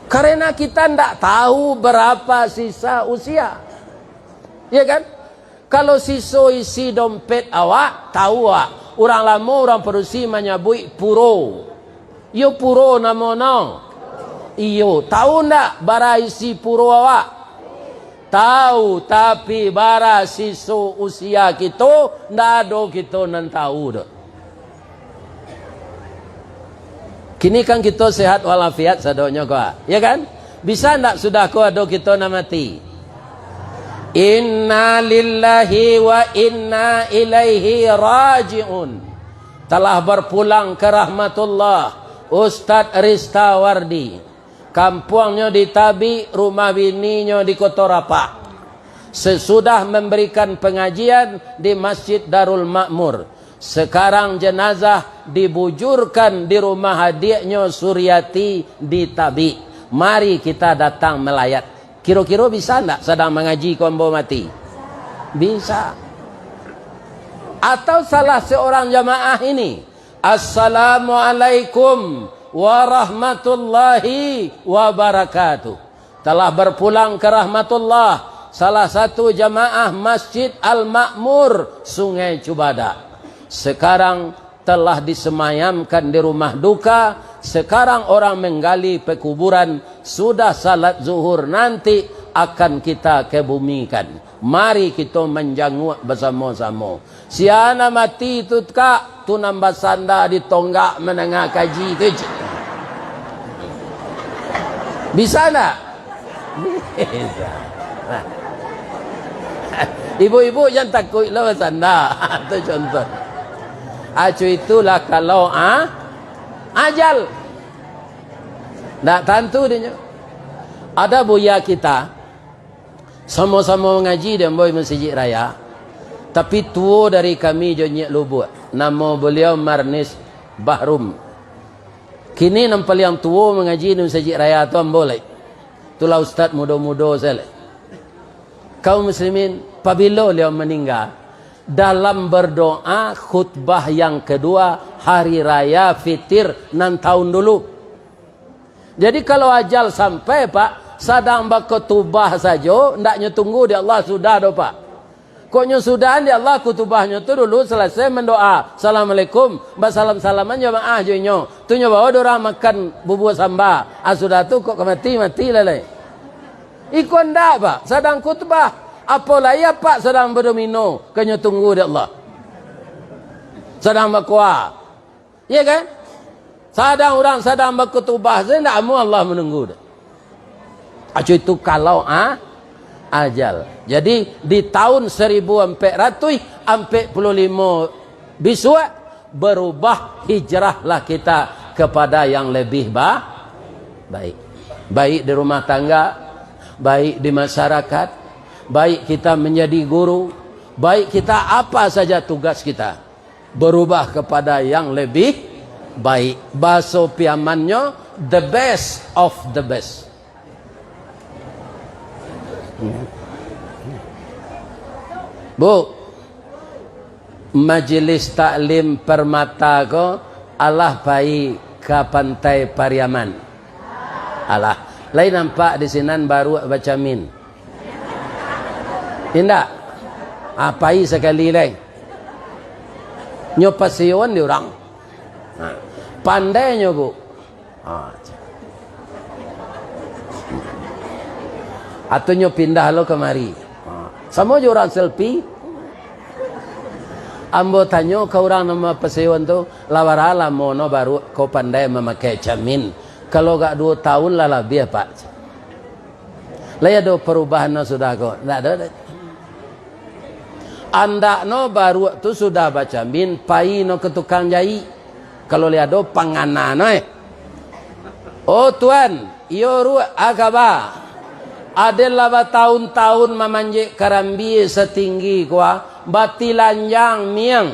Karena kita ndak tahu berapa sisa usia. Ya kan? Kalau siso isi dompet awak, tahu awak. Urang lamo, urang padusi manyabuik puro. Iyo puro namono. Iyo, tahu ndak bara isi puro awak? Tahu, tapi bara siso usia kito, ndak ado kito nan tahu doh. Kini kan kito sehat walafiat sadonyo ko, ya kan? Bisa ndak sudah ko ado kito nan mati? Inna lillahi wa inna ilaihi raji'un. Telah berpulang ke rahmatullah, Ustadz Ristawardi. Kampuangnyo di Tabik, rumah bininyo di Koto Rapak. Sesudah memberikan pengajian di Masjid Darul Makmur, sekarang jenazah dibujurkan di rumah adiaknyo Suriati di Tabik. Mari kita datang melayat. Kiro-kiro bisa ndak sadang mangaji ko ambo mati? Bisa. Atau salah seorang jamaah ini, "Assalamualaikum warahmatullahi wabarakatuh." Telah berpulang ke rahmatullah, salah satu jamaah Masjid Al-Makmur, Sungai Cubadak. Sekarang telah disemayamkan di rumah duka, sekarang orang menggali pekuburan, sudah salat zuhur nanti akan kita kebumikan. Mari kito manjanguak basamo-samo. Sia nan mati tu, Kak, tu nan basanda di tonggak mandanga kaji tu, cik. Bisa ndak? Bisa. Nah. Ibu-ibu jan takuik lah basanda. Tu contoh. Acu itulah kalau, ah, ajal. Ndak tantu dinyo. Ada buya kita, samo-samo mangaji di ambo di Masjid Raya, tapi tuo dari kami jo nyiak lubuak. Namo baliau Marnis Bahrum. Kini nan paliang tuo mangaji di Masjid Raya tu ambo lai. Itulah ustaz mudo-mudo sajo lai. Kaum muslimin, pabilo baliau maningga? Dalam berdoa khutbah yang kedua hari raya Fitir nan tahun dulu. Jadi, kalau ajal sampai, Pak, sadang bakutubah sajo, ndaknyo tunggu di Allah sudah doh, Pak. Kok nyo sudahan di Allah kutubahnyo tu dulu, salasai mandoa, "Assalamualaikum," basalam-salaman jamaah jo inyo. Tu nyo bawa dek urang makan bubua samba. Ah, sudah tu kok ka mati, mati lah lai. Iko ndak, Pak, sadang kutubah. Apo lai apak sadang badomino, ka nyo tunggu di Allah. Sadang bakoa. Iya kan? Sadang urang sadang bakutubah sajo, ndak amuah Allah manunggu doh. Acu itu kalau, ah, ajal. Jadi, di tahun seribu ampek ratuih ampek puluah limo bisuak, berubah, hijrahlah kita kepada yang lebih ba-, baik. Baik di rumah tangga, baik di masyarakat, baik kita menjadi guru, baik kita apa saja tugas kita. Berubah kepada yang lebih baik. Baso Piamannyo, the best of the best. Bu, Majelis Taklim Permata ko alah pai ka Pantai Pariaman. Alah, lai nampak di sinan baruak bacamin. Indak? Ah, pai sakali lai. Nyo paseoan di urang. Ha. Pandai nyo, Bu. Ha. Atau nyo pindah lo kamari. Ha. Samo jo urang selfie. Ambo tanyo ka urang nan mapaseoan tu, "Lah bara lamo no baru ko pandai mamakai camin?" "Kalau agak duo taun lah labiah, Pak." "Lai ado parubahan no sudah ko?" "Ndak ado doh." Andakno baruak tu sudah bacamin, pai no ka tukang jaik. Kalau lai ado pangana no, eh. "Oh, Tuan." "Iyo, Ruak, a kaba?" "Aden lah bataun-taun mamanjek karambia satinggi ko, batilanjang miang.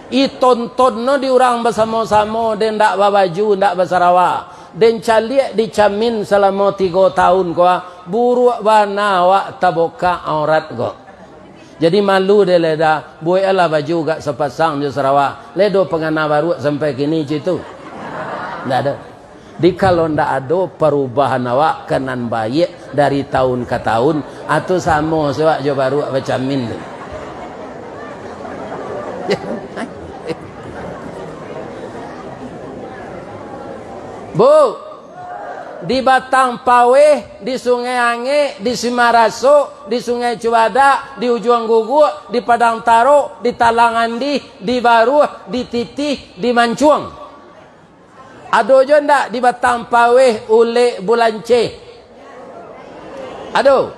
Itonton no di urang basamo-samo, den ndak babaju, ndak basarawa. Den caliak di camin salamo tigo taun ko, buruak bana awak tabukak aurat ko. Jadi malu den lai dah, bueklah baju agak sapasang jo sarawa. Lai ado pangana baruak sampai kini cik tu?" Ndak ado. Di kalau ndak ado parubahan awak ka nan baiak dari taun ka taun, atau samo se awak jo baruak bacamin tu. Bu, di Batang Paweh, di Sungai Angek, di Simarasok, di Sungai Cubadak, di Ujuang Guguk, di Padang Tarok, di Talang Andih, di Baruah, di Titih, di Mancuang. Ado jo ndak di Batang Paweh ulek bulanceh? Ado.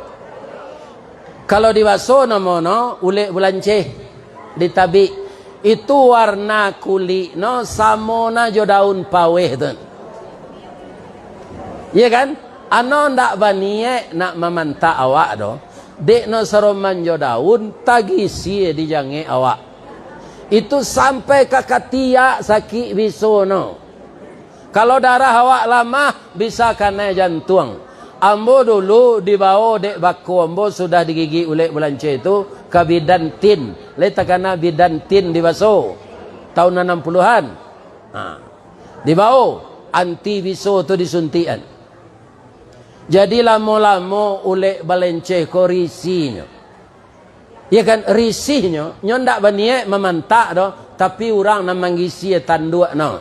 Kalau di baso namo no ulek bulanceh, ditabik. Itu warna kulik no samo na jo daun paweh tu. Iya kan? Ano ndak baniaik nak mamantak awak doh. Dek no saroman jo daun, tagisia di jangek awak. Itu sampai ka katiak sakik biso no. Kalau darah awak lamah, bisa kanai jantuang. Ambo dulu dibawo dek bako ambo sudah digigik ulek bulanceh tu ka bidan tin. Lai takana bidan tin di baso. Taun anam puluahan. Ha. Dibawo anti biso tu disuntikan. Jadi lamo-lamo ulek balanceh ko risinyo. Iya kan, risihnyo, nyo ndak baniaik mamantak doh, tapi urang nan manggisia tanduak no.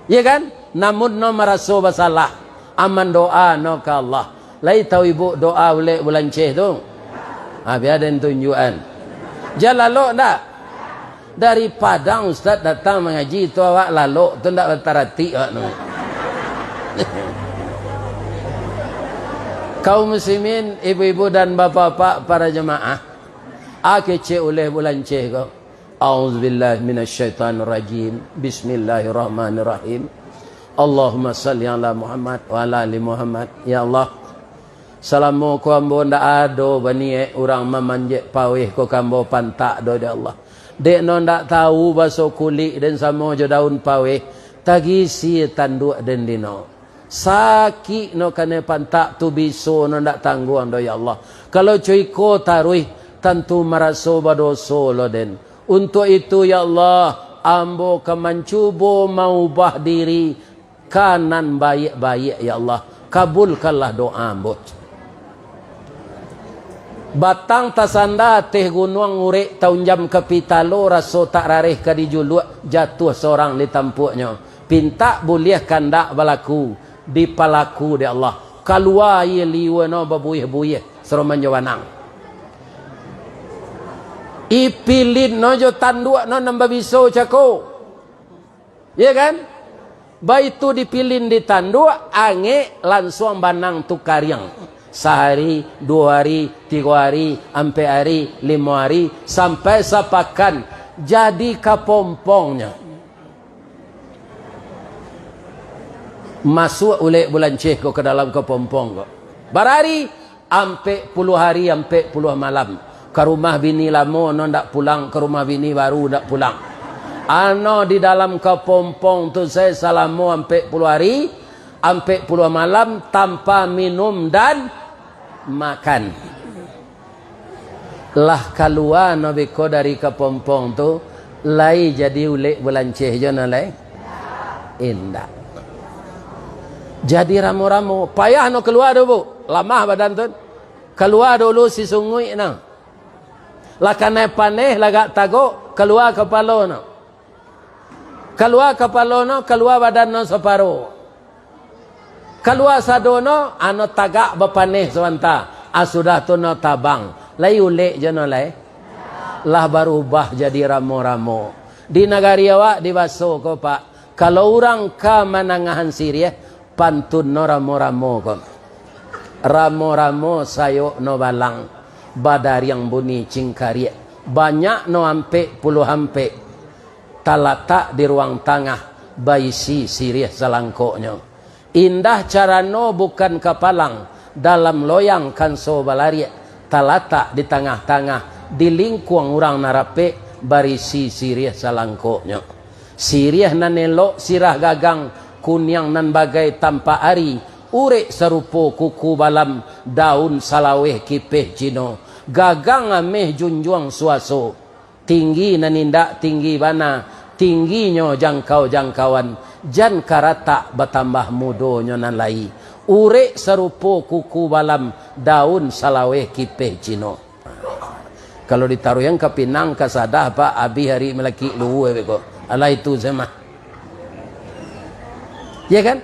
Iya kan? Namun no maraso basalah, aman doa no ka Allah. Lai tahu ibu doa ulek bulanceh tu? Ha, bia den tunjuakan. Jan lalok ndak? Dari Padang Ustaz datang mangaji tu, awak lalok tu ndak bataratik awak tu. Kaum muslimin, ibu-ibu dan bapak-bapak para jemaah, a kecek uleh bulanceh ko. A'udzubillahi minasyaitonirrajim. Bismillahirrahmanirrahim. Allahumma salli ala Muhammad wa ala ali Muhammad. Ya Allah, salamo ko ambo ndak ado baniaik urang mamanjek paweh ko ka ambo pantak doh, ya Allah. Dek no ndak tahu baso kulik den samo jo daun paweh, tagisia tanduak den dino. Sakik no kanai pantak tu biso no ndak tangguang doh, ya Allah. Kalau co iko taruih, tantu maraso badoso lo den. Untuak itu, ya Allah, ambo ka mancubo maubah diri ka nan baiak-baiak, ya Allah. Kabulkanlah doa ambo. Batang tasanda ateh gunuang, urek taunjam ka pitalo, raso tak rareh ka dijuluak, jatuah sorang di tampuaknyo. Pintak buliah kandak balaku, dipalaku dek Allah. Kalua aia liua no babuih-buih, saroman jo banang. Ipilin no jo tanduak no nan babiso cako. Ya kan? Baitu dipilin di tanduak, angek, lansuang banang tu kariang. Sahari, duo hari, tigo hari, ampek hari, limo hari, sampai sapakan, jadi kapompongnyo. Masuak ulek bulanceh ko ka dalam kapompong ko. Barari, ampek puluah hari, ampek puluah malam. Ka rumah bini lamo no ndak pulang, ka rumah bini baru ndak pulang. Ano di dalam kapompong tu se salamo ampek puluah hari, ampek puluah malam tanpa minum dan makan. Lah kalua no beko dari kapompong tu, lai jadi ulek bulanceh jo no lai? Indak. Jadi ramo-ramo, payah no kalua tu, Bu. Lamah badan tu. Kalua dulu si sunguik no. Lah kanai paneh, lah agak tagok, kalua kapalo no. Kalua kapalo no, kalua badan no saparo. Kalua sado no, ano tagak bapaneh sabanta. Ah, sudah tu no tabang. Lai ulek jo no lai. Lah barubah jadi ramo-ramo. Di nagari awak dibaso ko, Pak. Kalau urang ka manangahan siriah, pantun no ramo-ramo ko. Ramo-ramo sayok no balang, badariang bunyi cingkariak. Banyak no ampek puluah ampek, talatak di ruang tangah, baisi siriah salangkoknyo. Indah carano bukan kapalang, dalam loyang kanso balariak, talatak di tangah-tangah, di lingkuang urang nan rapek, barisi siriah salangkoknyo. Siriah nan elok sirah gagang, kuniang nan bagai tampak ari, urek sarupo kuku balam, daun salaweh kipeh Cino, gagang ameh junjuang suaso. Tinggi nan indak tinggi bana, tingginyo jangkau-jangkauan, jan karatak batambah mudonyo nan lai. Urek sarupo kuku balam, daun salaweh kipeh Cino. Kalau ditaruihan ka pinang, ka sadah, Pak, abih ari malakik luhua beko. Alah itu se mah. Ya kan?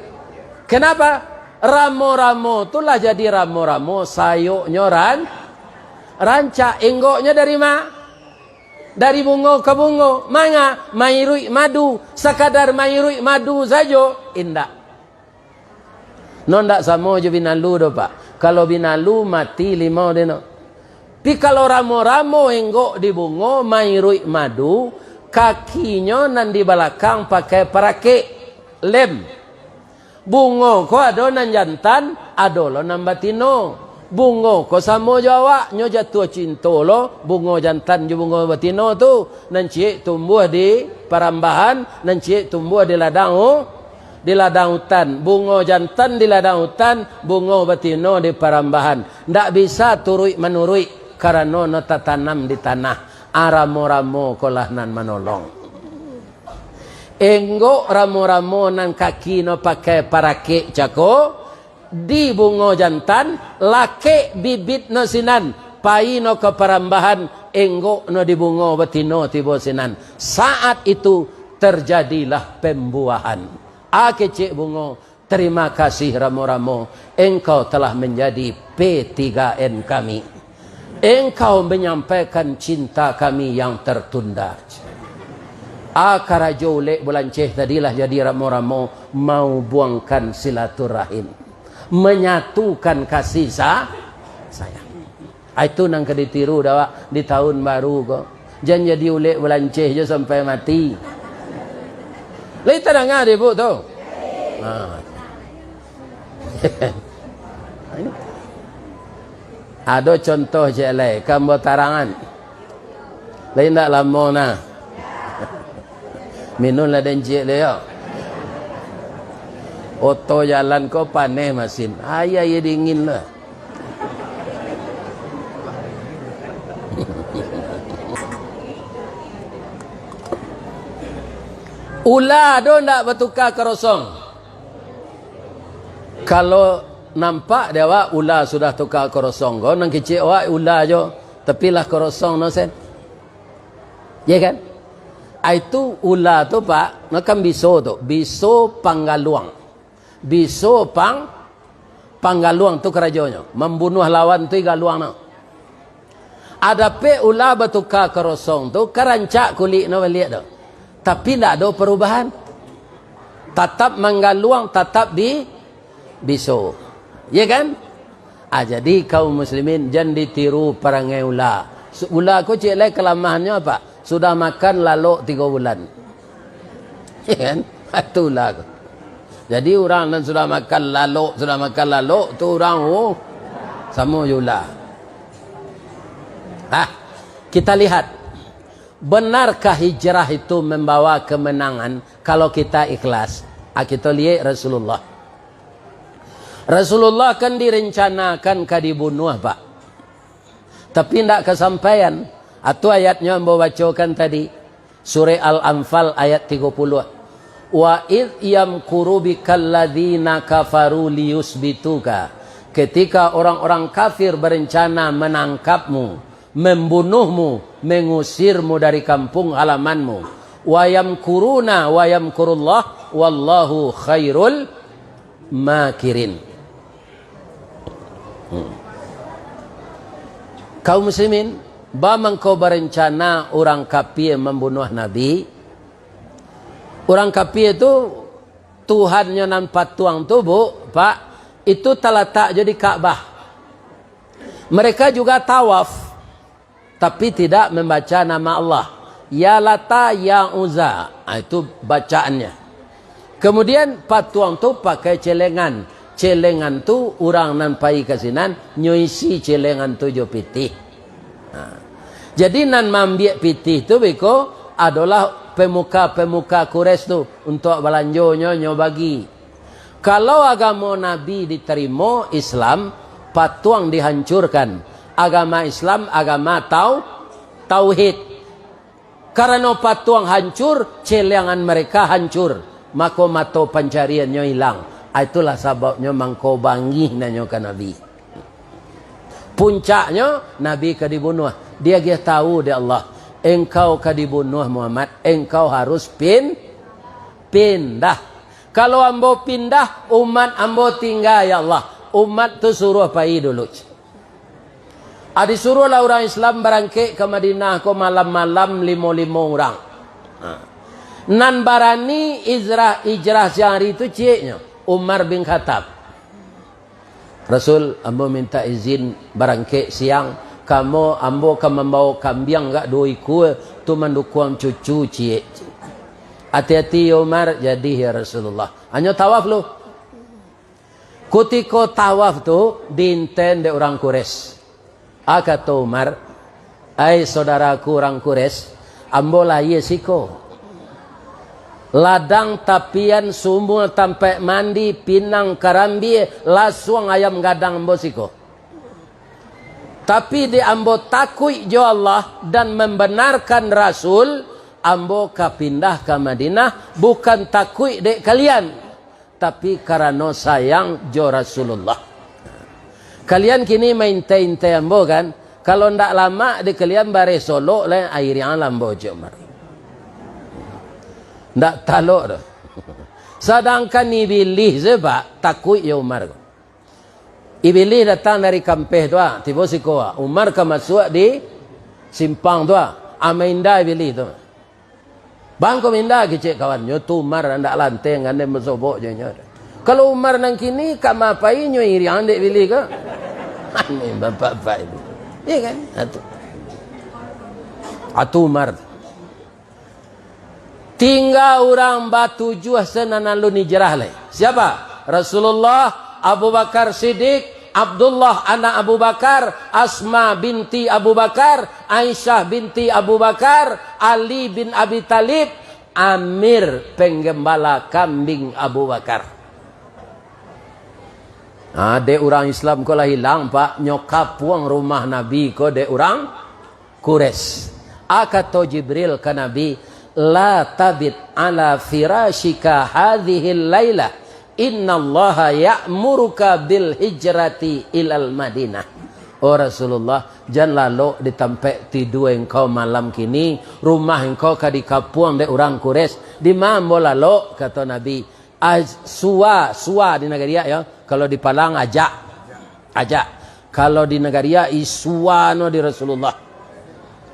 Kenapa? Ramo-ramo tu lah jadi ramo-ramo, sayoknyo ran-, rancak. Enggoknyo dari ma? Dari bungo ka bungo. Manga? Mairuik madu. Sakadar mairuik madu sajo? Indak. No ndak samo jo binalu doh, Pak. Kalau binalu, mati limau deh no. Pi kalau ramo-ramo enggok di bungo, mairuik madu, kakinyo nan di balakang pakai parakek, lem. Bungo ko ado nan jantan, ado lo nan batino. Bungo ko samo jo awak, nyo jatuah cinto lo bungo jantan jo bungo batino tu. Nan ciek tumbuah di parambahan, nan ciek tumbuah di ladang u-, di ladang utan. Bungo jantan di ladang utan, bungo batino di parambahan. Ndak bisa turuik manuruik, karano no tatanam di tanah. Aramo-ramo ko lah nan manolong. Enggok ramo-ramo nan kaki no pakai parakek cako, di bungo jantan, lakek bibit no sinan, pai no ka parambahan, enggok no di bungo batino tibo sinan. Saat itu terjadilah pembuahan. A kecek bungo, terima kasih ramo-ramo, engkau telah menjadi P tiga N kami. Engkau menyampaikan cinta kami yang tertunda. A karajo ulek bulanceh tadi lah jadi ramo-ramo, maubuangkan silaturahim, menyatukan kasih sa-, sayang. Ah, itu nan ka ditiru dek awak di tahun baru ko. Jan jadi ulek bulanceh jo sampai mati. Lai tadanga dek Ibu tu? Ha. Ado contoh ciek lai, ka ambo tarangan. Lai indak lamo nah. Minun lah den ciek lai yo. Oto jalan ko paneh masin. Aia, aia dingin lah. Ula ado ndak batuka karosong? Kalau nampak di awak ula sudah tuka karosong ko, nan kecek awak ula jo, tapi lah karosong no sen. Ya kan? Ah, itu ula tu, Pak, no kan biso tu, biso panggaluang. Biso pang-, panggaluang tu karajonyo, mambunuah lawan tu di galuang no. Adapek ula batuka karosong tu, ka rancak kulik no baliak tu. Tapi ndak ado parubahan. Tatap manggaluang, tatap bi-, biso. Ya kan? Ah, jadi kaum muslimin, jan ditiru parangai ula. Su-, ula ko ciek lai kalamahannyo apo? Sudah makan lalok tigo bulan. Ya kan? Itulah. Jadi, urang nan sudah makan lalok, sudah makan lalok, tu urang, oh, samo jo ula. Ah, kita lihat, benarkah hijrah itu membawa kemenangan kalau kita ikhlas? Ah, kita lihat Rasulullah. Rasulullah kan direncanakan ka dibunuah, Pak. Tapi ndak kasampaian. Atu ayatnyo ambo bacokan tadi. Surah Al-Anfal ayat tigo puluah. "Wa idh yamkuru bikal ladzina kafaru liyusbituka." Ketika orang-orang kafir berencana menangkapmu, membunuhmu, mengusirmu dari kampung halamanmu. Wa yamkuruna wa yamkurullah, wallahu khairul makirin. Hmm. Kaum muslimin, ba mangko berencana urang kapie mambunuah Nabi. Urang kapie tu, Tuhannyo nan patuang tu, Bu, Pak, itu talatak jo di Ka'bah. Mereka juga tawaf, tapi tidak membaca nama Allah. Ya Lata, ya Uzza. Ah, itu bacaannya. Kemudian patuang tu pakai celengan. Celengan tu urang nan pai ka sinan, nyo isi celengan tu jo pitih. Nah, jadi nan maambiak pitih tu beko adolah pemuka-pemuka Quraisy tu, untuak balanjonyo nyo bagi. Kalau agamo Nabi ditarimo, Islam, patuang dihancurkan. Agama Islam, agama tau-, tauhid. Karano patuang hancur, celengan mereka hancur, mako mato pancariannyo ilang. Ah, itulah sababnyo mangko bangih nanyo ka Nabi. Puncaknyo, Nabi ka dibunuah. Diagiah tahu dek Allah, "Engkau ka dibunuah, Muhammad. Engkau harus pin-, pindah. Kalau ambo pindah, umat ambo tingga, ya Allah. Umat tu suruah pai dulu." Ah, disuruahlah urang Islam barangkek ka Madinah ko malam-malam limo-limo urang. Ha. Nan barani ijrah, ijrah siang hari tu cieknyo, Umar bin Khattab. "Rasul, ambo minta izin barangkek siang. Kamo ambo ka mambawo kambiang gak duo ikua tu mandukuang cucu ciek." "Ati-ati, ya Umar." "Jadi, ya Rasulullah." Hanyo tawaf lu. Kutiko tawaf tu, diinten dek urang Quraisy. Ah, kato Umar, "Ai saudaraku urang Quraisy, ambo lahia siko. Ladang tapian, sumua tampek mandi, pinang karambia, lasuang ayam gadang ambo siko. Tapi dek ambo takuik jo Allah dan mambanarkan Rasul, ambo ka pindah ka Madinah, bukan takuik dek kalian, tapi karano sayang jo Rasulullah. Kalian kini maintai-intai ambo, kan? Kalau ndak lamak di kalian bareh solok lai, airiang lah ambo cik Umar." Ndak talok doh. Sadangkan Ibilih se, Pak, takuik jo Umar ko. Ibilih datang dari kampeh tu, ah, tibo siko, ah. Umar ka masuak di simpang tu, ah. Ah, mainda Ibilih tu. "Bang, ko minda," kecek kawannyo tu, "Umar ndak lanteh, gandeng basobok jo inyo." Kalau Umar nan kini, ka ma pai nyo iriang dek Bilih ko. Aneh bapak-bapak itu. Iya kan? Atu. Atu Umar. Tingga urang batujuah se nan alun hijrah lai. Siapa? Rasulullah, Abu Bakar Siddiq, Abdullah anak Abu Bakar, Asma binti Abu Bakar, Aisyah binti Abu Bakar, Ali bin Abi Thalib, Amir penggembala kambing Abu Bakar. Nah, dek urang Islam ko lah ilang, Pak. Nyo kapuang rumah Nabi ko dek urang Quraisy. A kato Jibril ka Nabi, "La tabit ala firasyika hadhil lailah, innallaha ya'muruka bil hijrati ilal Madinah." Oh Rasulullah, jan lalok di tampek tidua engkau malam kini, rumah engkau ka dikapuang dek urang Quraisy. Di ma ambo lalok? Kato Nabi, "Ah, suwa, suwa di nagari, yo. Kalau di Palang, ajak. Ajak. Kalau di nagari, isuwa no di Rasulullah."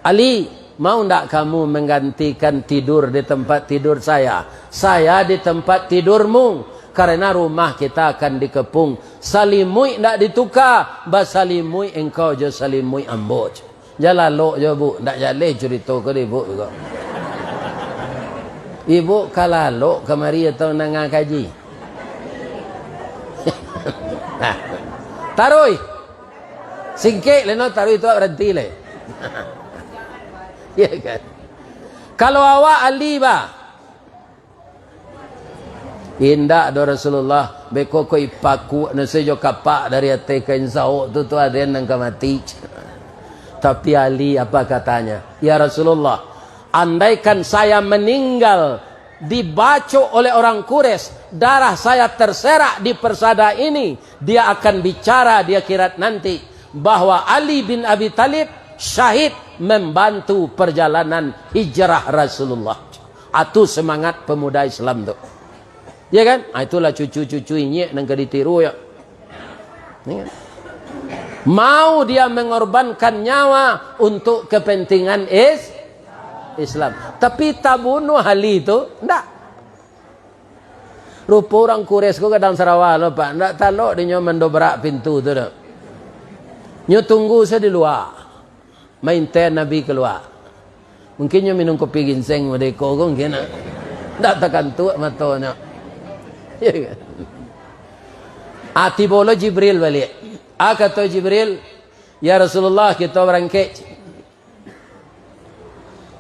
"Ali, mau ndak kamu menggantikan tidur di tempat tidur saya? Saya di tempat tidurmu, karena rumah kita akan dikepung. Salimuik ndak dituka, basalimuik engkau jo salimuik ambo." Jan lalok jo, Bu. Ndak jaleh curito ko di Ibu ko. Ibu ka lalok kamari atau nanga kaji? Nah. Taruih. Singkek leno, taruih tu baranti lai. Iya kan? Kalau awak Ali, bah. Indak doh Rasulullah, beko ko ipakuak nase jo kapak dari ateh kain saok tu, tu aden nan ka mati. Tapi Ali apa katanya? "Ya Rasulullah, andaikan saya meninggal Dibaco oleh orang Quraisy, darah saya terserak di persada ini, dia akan bicara di akhirat nanti, bahwa Ali bin Abi Thalib syahid membantu perjalanan hijrah Rasulullah. Atu semangat pemuda Islam tu. Ya kan? Ah, itulah cucu-cucu inyiak nan ka ditiru, ya. Ya kan? Mau dia mengorbankan nyawa untuk kepentingan is-, Islam. Tapi tabunuh Ali tu, ndak. Rupo urang Quraisy ko gadang sarawa lo, Pak. Ndak talok dinyo mandobrak pintu tu doh. Nyo tunggu se di lua. Mainten Nabi kalua. Mungkin nyo minum kopi ginseng modeko ko mungkin, ah. Ndak takantuak matonyo. Ya kan? Ah, tibo lo Jibril baliak. Ah, kato Jibril, "Ya Rasulullah, kito barangkek."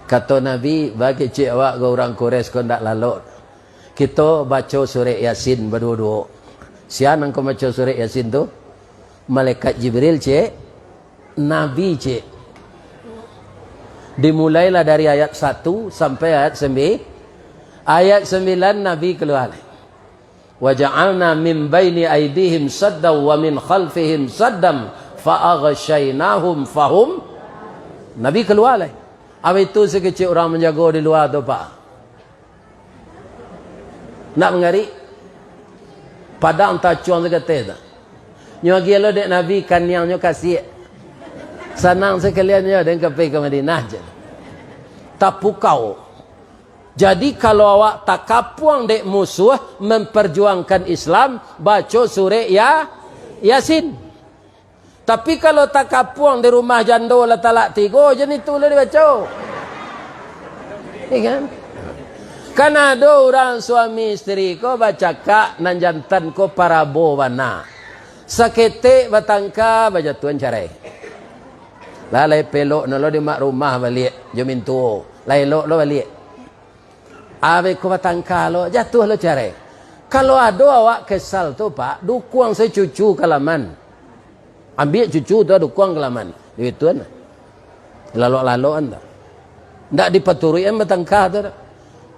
Kato Nabi, "Baa kecek awak ko, urang Quraisy ko ndak lalok. Kito baco surek Yasin baduo-duo." Sia nan ka baco surek Yasin tu? Malaikat Jibril, cek. Nabi, cek. Dimulailah dari ayat satu sampai ayat sembi-, ayat sembilan Nabi kalua. "Wa ja'alna min baini aidihim saddan wa min khalfihim saddan fa aghsyainahum fahum." Nabi kalua lai. Abih tu sakecek urang manjago di lua tu, Pak. Nak mangarik? Padang tacuang sakateh tu. Nyo agiah lo dek Nabi, kaniangnyo kasiak. Sanang sakalian nyo den ka pai ka Madinah je. Tapukau. Jadi, kalau awak takapuang dek musuh memperjuangkan Islam, baco surek Ya-, Yasin. Tapi, kalau takapuang di rumah jando lah talak tigo, jan itu lah dibaco. Ya kan? Kan ado urang suami isteri ko bacakak, nan jantan ko parabo bana. Saketek batangka, bajatuahan carai. Lah, lai pelok no lo di mak rumah baliak, jo mintuo. Lai elok lo baliak. Abih ko batangka lo, jatuah lo carai. Kalau ado awak kesal tu, Pak, dukuang se cucu ka laman. Ambiak cucu tu, dukuang ka laman. Duituan. Lalok-lalokan tu. Ndak dipaturuikan batangka tu doh.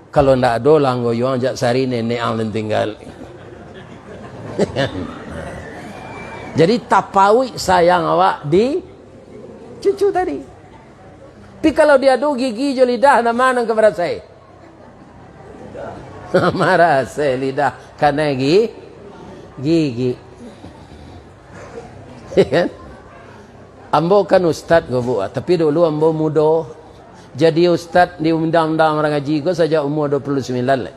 Kalau ndak ado lah anggoyuang jak sari nenek ang nan tinggal. Jadi, tapauik sayang awak di cucu tadi. Tapi kalau diadu gigi jo lidah, nan ma nan ka marasai? Marasai lidah, kanai gi-, gigi. Ya kan? Ambo kan ustad ko, Bu, tapi dulu ambo mudo. Jadi ustad di undang-undang urang haji ko sajak umua dua puluh sambilan lai.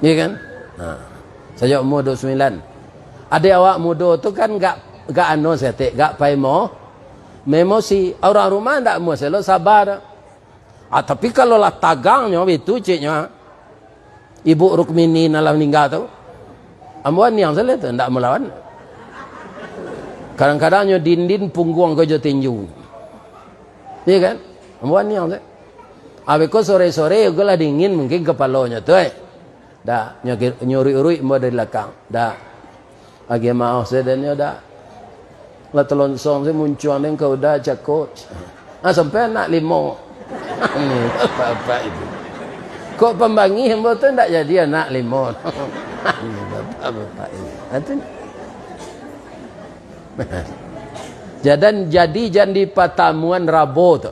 Iya kan? Ha. Sajak umua dua puluh sambilan. Adek awak mudo tu kan gak, gak anu saketek, gak pai mo-, emosi. Urang rumah ndak amuah selo, saba. Ah, tapi kalau lah tagangnyo, bitu ceknyo, ah. Ibu Rukmini nan lah maningga tu, ambo aniang sajo tu, ndak malawan. Kadang-kadang nyo dindin pungguang ko jo tinju. Iya kan? Ambo aniang sajo. Abih ko sore-sore, ko lah dingin mungkin kapalonyo tu, eh. Dak, nyo, nyo uruik-uruik ambo dari lakang. Dak. Agiah maoh sadonyo dak. Lah talonsong se muncuang den ka uda cako. Ah, sampai anak limo. Ni bapak-bapak itu. Kok pambangih ambo tu ndak jadi anak limo. Ni bapak-bapak ini. Ah, tu. Jadan jadi jan di patamuan Rabo tu.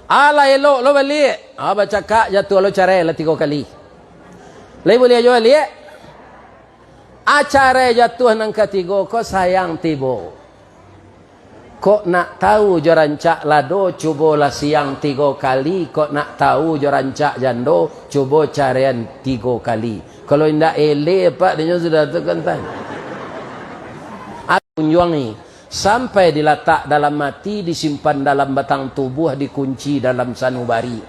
Alah elok lo baliak. Ah, bacakak jatuah lo carai lah tigo kali. Lai buliah juo baliak? Ah, carai jatuah nan katigo ko sayang tibo. Kok nak tahu jo rancak lado, cubolah siang tigo kali. Kok nak tahu jo rancak jando, cubo caraian tigo kali. Kalau indak eleh, Pak, dinyo sudah tu kan tan. Aku kunjuangi. Sampai dilatak dalam ati, disimpan dalam batang tubuah, dikunci dalam sanubari.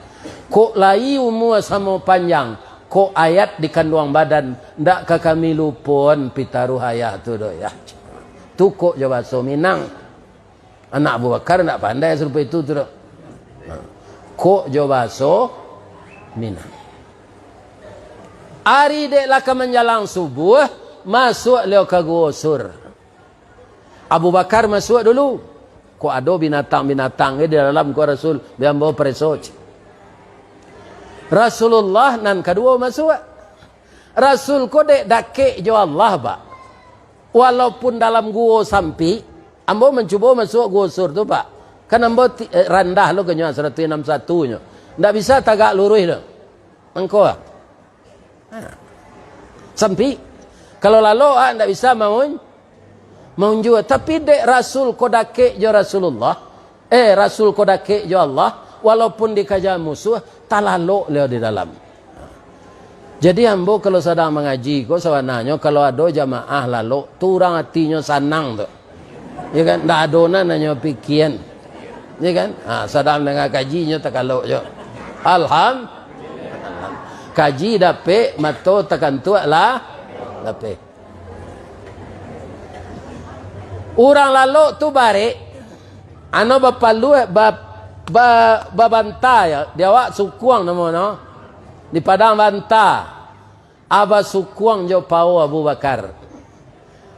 Kok lai umua samo panjang, kok ayat di kanduang badan, ndak ka kami lupoan pitaruah ayah tu doh, yah. Tu kok jo bahaso Minang. Anak Abu Bakar ndak pandai sarupo itu tu doh. Kok jo bahaso Minang. Ari dek lah ka manjalang subuah, masuak liau ka Guo Sur. Abu Bakar masuak dulu. Kok ado binatang-binatang di dalam, ko Rasul, bia ambo pareso. Rasulullah nan kaduo masuak. Rasul ko dek dakek jo Allah, Pak. Walaupun dalam guo sampik, ambo mancubo masuak guo Sur tu, Pak. Kan ambo ti-, eh, randah lo konyo, saratuih anam satu nyo. Ndak bisa tagak luruih tu. Mangko, ah. Ha. Sampik. Kalau lalok, ah, ndak bisa maun-, maunjua. Tapi dek Rasul ko dakek jo Rasulullah, eh, Rasul ko dakek jo Allah, walaupun dikaja musuah, talalok liau di dalam. Jadi, ambo kalau sadang mangaji ko, sabananyo kalau ado jamaah lalok, tu urang atinyo sanang tu. Ya kan? Ndak ado nan nanyo pikian. Ya kan? Ha, sadang danga kaji nyo takalok jo. Alham-, kaji dapek, mato takantuak lah, dapek. Urang lalok tu barek, ano bapaluah, ba-, ba-, babanta ya, di awak sukuang namo no, di Padang Banta. Aba sukuang jo pao Abu Bakar.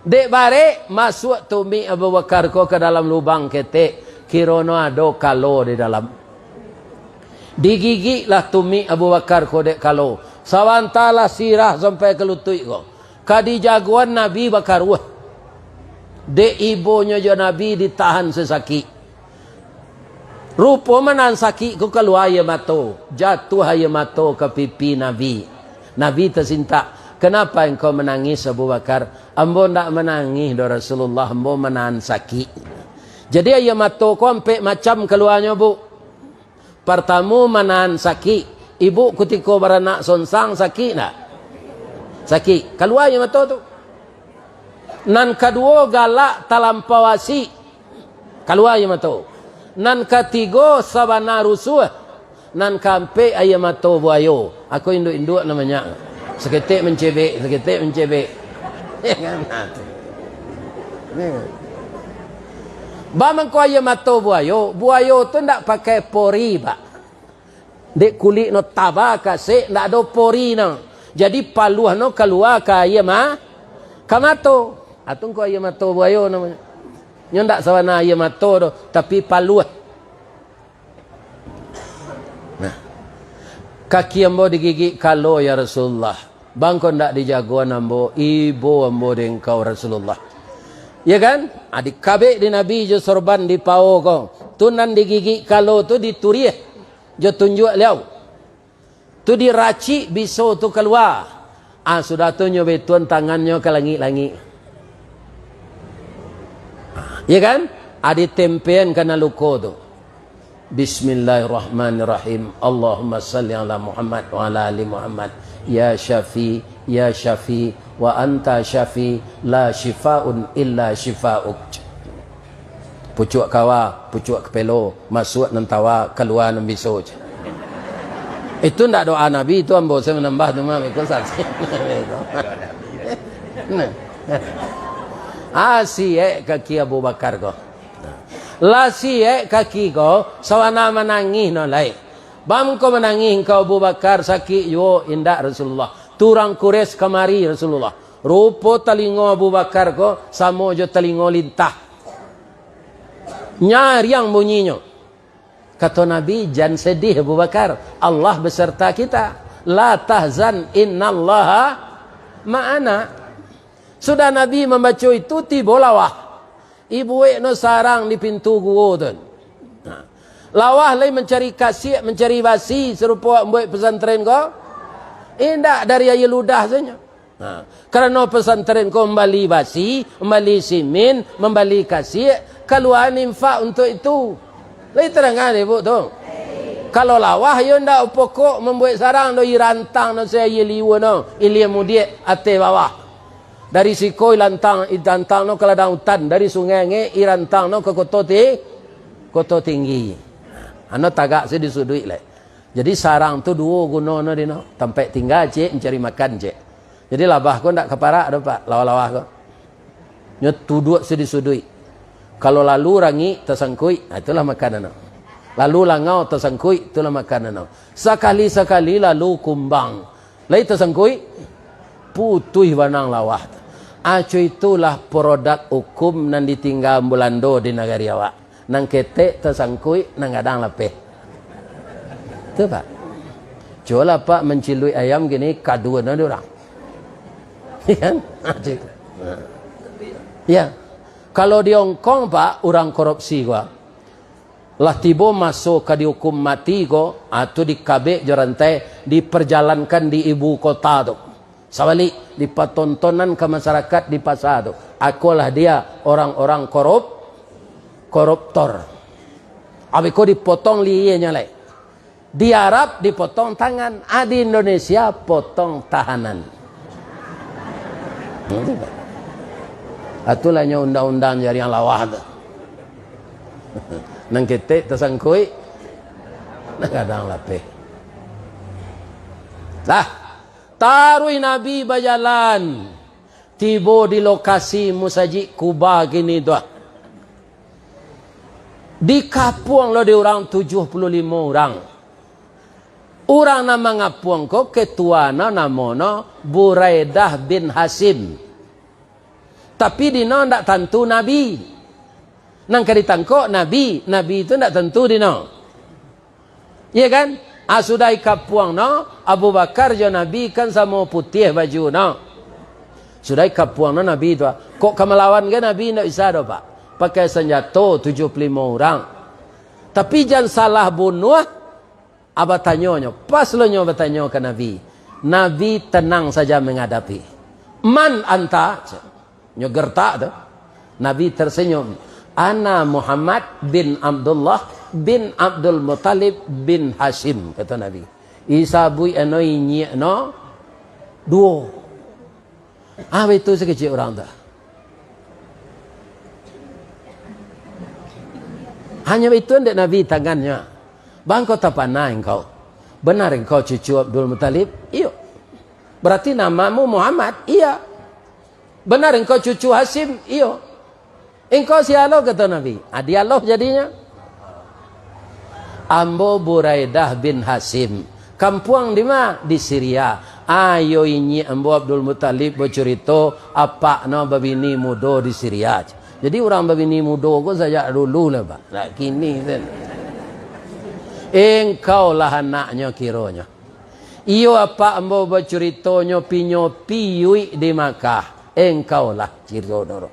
Dek barek, masuak tumik Abu Bakar ko ka dalam lubang ketek, kirono ado kalo di dalam. Digigiklah tumik Abu Bakar ko dek kalo. Sabanta lah sirah sampai ka lutuik ko. Ka dijagoan Nabi bakaruah. Dek ibonyo jo Nabi ditahan sasakik. Rupo manahan sakik ko kalua aia mato, jatuah aia mato ka pipi Nabi. Nabi tasintak, "Kenapa engkau menangis, Abu Bakar?" "Ambo ndak manangih doh, Rasulullah, ambo manahan sakik." Jadi aia mato ko ampek macam kaluanyo, Bu. Partamo manahan sakik. Ibu kutiko baranak sonsang sakik ndak? Sakik. Kalua aia mato tu. Nan kaduo, galak talampau asik, kalua aia mato. Nan katigo, sabana rusuah. Nan kaampek, aia mato buayo. Ako induak-induak namonyo. Saketek mancebek, saketek mancebek. Baa mangko aia mato buayo? Buayo tu ndak pakai pori, Pak. Dek kulik no taba kasek, ndak ado pori no. Jadi paluah no kalua ka aia ma-, ka mato. Atun ko aia mato buayo namonyo. Nyo ndak sabana aia mato doh, tapi paluah. Nah. Kaki ambo digigik kalo, ya Rasulullah. Baa mangko ndak dijagoan ambo, ibo ambo dek engkau, Rasulullah. Ya kan? Ah, dikabek di Nabi jo sorban di pao ko. Tu nan digigik kalo tu dituriah jo tunjuak liau. Tu diracik biso tu kalua. Ah, sudah tu nyo baitu-an tangannyo ka langik-langik. Ya kan? Ah, ditempean kana luko tu. Bismillahirrahmanirrahim. Allahumma salli ala Muhammad wa ala ali Muhammad. Ya Syafi, ya Syafi, wa anta Syafi, la syifaun illa syifauk. Pucuak kawa, pucuak kapelo, masuak nan tawa, kalua nan biso. Itu ndak doa Nabi, itu ambo sajo manambah tu mah, beko saksi. Nah. Ah, siek kaki Abu Bakar ko. Lah siek kaki ko, sabana manangih no lai. Baa mangko manangih engkau Abu Bakar, sakik juo? Indak Rasulullah. Tu urang Quraisy kamari Rasulullah. Rupo talingo Abu Bakar ko samo jo talingo lintah. Nyariang bunyinyo. Kato Nabi, "Jan sedih Abu Bakar, Allah beserta kita. La tahzan innallaha ma'ana." Sudah Nabi mambaco itu, tibo lawah. Ibuek no sarang di pintu guo tu. Nah. Lawah lai mancari kasiak, mancari basi, sarupo mambuek pesantren ko? Indak, dari aia ludah sajo. Nah, karano pesantren ko mambali basi, mambali simin, mambali kasiak, kaluaan infak untuak itu. Lai tadangaan, Ibu, tu? Kalau lawah, iyo ndak pokok mambuek sarang doh, irantang no, se aia liua no, ilia mudiak, ateh bawah. Dari siko ilantang, ilantang no ka ladang utan, dari Sungai Angek irantang no ka Koto Ti-, Koto Tinggi. Ano tagak se di suduik lai. Jadi sarang tu duo guno no di no, tampek tingga ciek, mancari makan ciek. Jadi labah ko ndak ka parak doh, Pak, lawah-lawah ko. Nyo tuduak se di suduik. Kalau lalu rangik tasangkuik, nah, itulah makan ano. Lalu langau tasangkuik, itulah makan ano. Sakali-sakali lalu kumbang. Lai tasangkuik, putuih banang lawah. Aco itulah produk hukum nan ditingga Bulando di nagari awak. Nan ketek tasangkuik, nan gadang lapeh. Tu, Pak. Cubolah, Pak, manciluik ayam kini, kaduan ado urang. Iya kan? Nah, cik. Nah. Ya. Kalau di Hong Kong, Pak, urang korupsi ko, lah tibo maso ka diukum mati ko, ah, tu dikabek jo rantai, dipajalankan di ibu kota tu. Sabalik, dipatontonan ka masyarakat di pasa tu. Akolah dia orang-orang korup-, koruptor. Abih ko dipotong lienyo lai. Di Arab dipotong tangan, ah, di Indonesia potong tahanan. Itulah nyo undang-undang jariang lawah tu. Nan ketek tasangkuik, nan gadang lapeh. Lah, taruih Nabi bajalan, tibo di lokasi Musajik Kuba kini tu. Dikapuang lo di urang tujuah puluah limo urang. Urang nan mangapuang ko ketuanyo namonyo Buraidah bin Hasyim. Tapi dino ndak tantu Nabi. Nan ka ditangkok Nabi, Nabi tu ndak tantu dino. Iya kan? Ah, sudah ikapuang no, Abu Bakar jo Nabi kan samo putiah baju no. Sudah ikapuang no Nabi tu, ah. Kok ka malawan ka Nabi ndak bisa doh, Pak. Pakai sanjato tujuah puluah limo urang. Tapi jan salah bunuah, ah, batanyo nyo. Pas lo nyo batanyo ka Nabi. Nabi tenang saja menghadapi. "Man anta?" Nyo gertak tu. Nabi tersenyum. "Ana Muhammad bin Abdullah bin Abdul Muttalib bin Hasyim," kato Nabi. Isabuik ano inyiak no duo. Ah, baitu sakecek urang tu. Hanyo baitu dek Nabi tangannyo. "Bangko tapana engkau. Benar engkau cucu Abdul Muttalib?" "Iyo." "Berarti namamu Muhammad?" "Iya." "Benar engkau cucu Hasyim?" "Iyo." "Engkau sia lo?" kato Nabi. Ah, dialog jadinyo. "Ambo Buraidah bin Hasyim. Kampuang di ma?" "Di Siria." "Ayo inyiak ambo Abdul Muttalib bacurito, apak no babini mudo di Siria." Jadi urang babini mudo ko sajak dulu lah, Pak. Ndak kini sen. "Engkau lah anaknyo kironyo." "Iyo, apak ambo bacuritonyo pinyo piyuik di Makkah." "Engkau lah," ciro noro.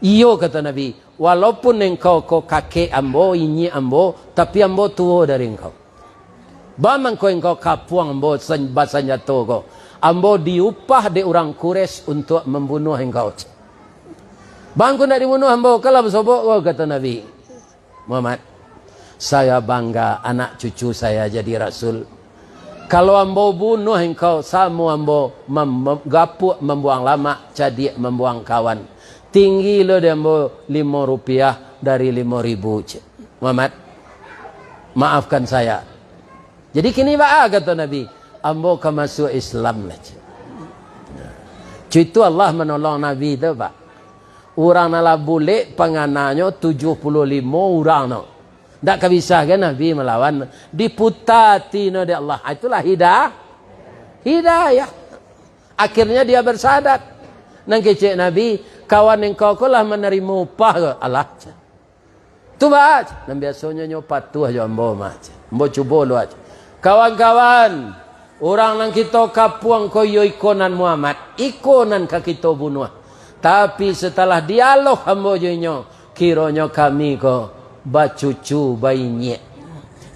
"Iyo," kato Nabi, "walaupun engkau ko kakek ambo, inyiak ambo, tapi ambo tuo dari engkau. Baa mangko engkau kapuang ambo san-, basanjato ko? Ambo diupah dek urang Quraisy untuak mambunuah engkau." "Bangko ndak dibunuah ambo, kalau basobok ko," kato Nabi. "Muhammad, saya bangga anak cucu saya jadi rasul. Kalau ambo bunuah engkau, samo ambo mam-, mam-, gapuak mambuang lamak, cadiak mambuang kawan. Tinggi lo di ambo limo rupiah dari limo ribu," cek. "Muhammad, maafkan saya." "Jadi kini baa?" kato Nabi. "Ambo ka masuak Islam lah," cek. Cek itu Allah manolong Nabi tu, Pak. Urang nan lah bulek pangananyo tujuah puluah limo urang no. Ndak ka bisa kan Nabi malawan. Diputa ati no dek Allah. Ah, itulah hida-, hidayah. Akhirnya dia bersyahadat. Nan kecek Nabi, "Kawan engkau ko lah manarimo upah ko?" "Alah." "Tu baa?" "Nan biasonyo nyo patuah jo ambo mah." "Ambo cubo lo." "Kawan-kawan, urang nan kito kapuang ko iyo iko nan Muhammad, iko nan ka kito bunuah. Tapi satalah dialog ambo jo inyo, kironyo kami ko bacucu bainyiak.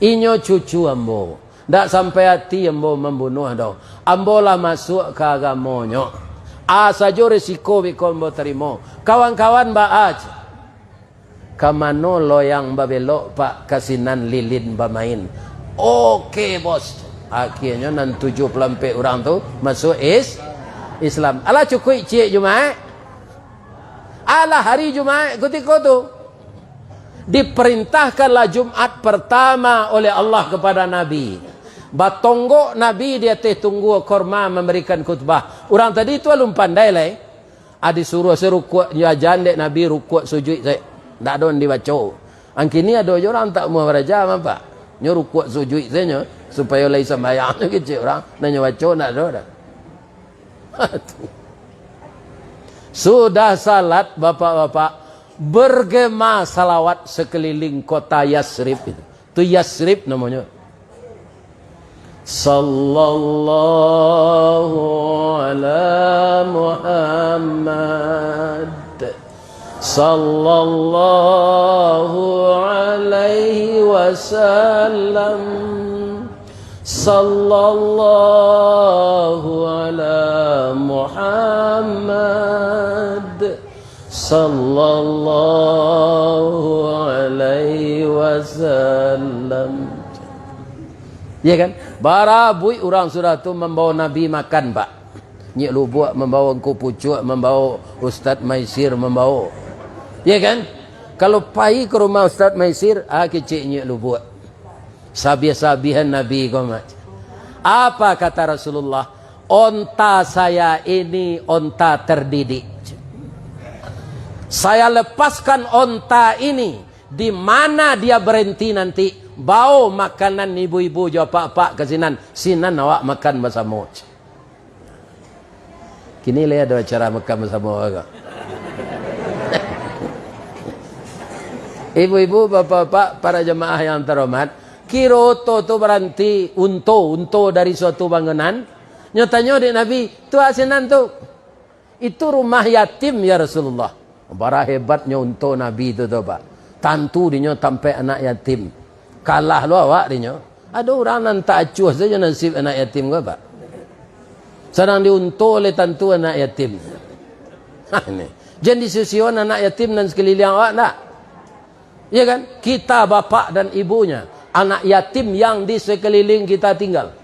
Inyo cucu ambo, ndak sampai ati ambo mambunuah doh. Ambo lah masuak ka agamonyo. A sajo resiko beko ambo tarimo. Kawan-kawan baa?" "Ka mano loyang babelok, Pak?" "Ka sinan lilin bamain." "Oke, Bos." Akhirnyo nan tujuah puluah ampek urang tu masuak is-, Islam. Alah cukuik ciek Jumaik. Alah hari Jumaik kutiko tu. Diperintahkanlah Jumat pertama oleh Allah kepada Nabi. Batonggok Nabi di ateh tunggua korma memberikan khutbah. Urang tadi tu alun pandai lai. Ah, disuruah se rukuak, nyo ajan dek Nabi rukuak sujuik se. Ndak ado nan dibaco. Ang kini ado jo urang tak amuah baraja, Pak. Nyo rukuak sujuik se nyo, supayo lai sambayang nyo kecek urang. Nan nyo baco ndak ado doh. Sudah salat, bapak-bapak, bergema salawat sekeliling kota Yasrib itu. Tu Yasrib namonyo. Sallallahu ala Muhammad. Sallallahu alaihi wasallam. Sallallahu ala Muhammad. Sallallahu alaihi wasallam. Ya kan? Barabuik urang sudah tu mambawa Nabi makan, Pak. Nyiak Lubuak mambawa, Angku Pucuak mambawa, Ustaz Maisir mambawa. Ya kan? Kalau pai ka rumah Ustaz Maisir, ah, kecek Nyiak Lubuak. Sabiah-sabiahan Nabi ko, Mak. Apa kata Rasulullah? "Onta saya ini onta terdidik. Saya lepaskan onta ini, di mana dia berhenti nanti, bawa makanan ibu-ibu jo apak-apak ka sinan, sinan awak makan basamo." Kini lai ado acara makan basamo ko. Ibu-ibu, bapak-bapak, para jamaah yang terhormat, kiro oto tu baranti, unto, unto dari suatu bangunan. Nyo tanyo dek Nabi, "Tu a sinan tu?" "Itu rumah yatim, ya Rasulullah." Bara hebatnyo unto Nabi tu, tu, Pak. Tantu dinyo tampek anak yatim. Kalah lo awak dinyo. Ado urang nan tak acuah sajo nasib anak yatim ko, Pak. Sadang diunto oleh tantu anak yatim. Ha, ini. Jan disusion anak yatim nan sakaliliang awak, ndak? Ya kan? Kita bapak dan ibunya, anak yatim yang di sekeliling kita tinggal.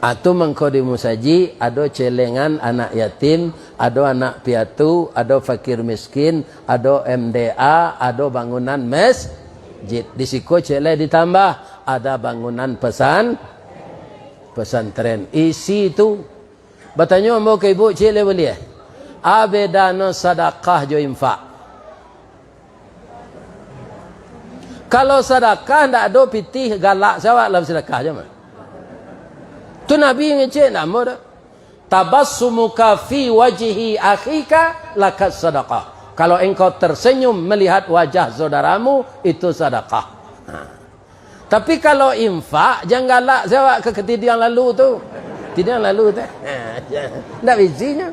Atu mangko di musajik, ado celengan anak yatim, ado anak piatu, ado fakir miskin, ado M D A, ado bangunan masjid. Di siko cek lai ditambah, ada bangunan pesan, pesantren. Isi tu. Batanyo ambo ka ibu, cek lai buliah. A bedano sadakah jo infak? Kalau sadakah, ndak ado pitih galak se awak dalam sadakah, jan mah. Tu Nabi ngecek, ndak ambo doh. "Tabassumuka fi wajhi akhika laka sadaqah." Kalau engkau tersenyum melihat wajah saudaramu, itu sadakah. Ha. Tapi kalau infak, jan galak se awak ka katidiang lalu tu. Katidiang lalu tu. Ha, ndak bisinyo.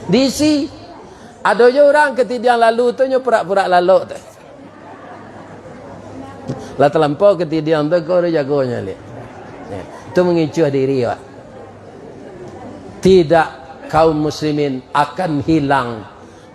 Diisi. Ado jo urang katidiang lalu tu nyo purak-purak lalok tu. Lah talampau katidiang tu, ko udah jagonyo liak. Ya, tu mangicuah diri, Pak. Tidak, kaum muslimin, akan hilang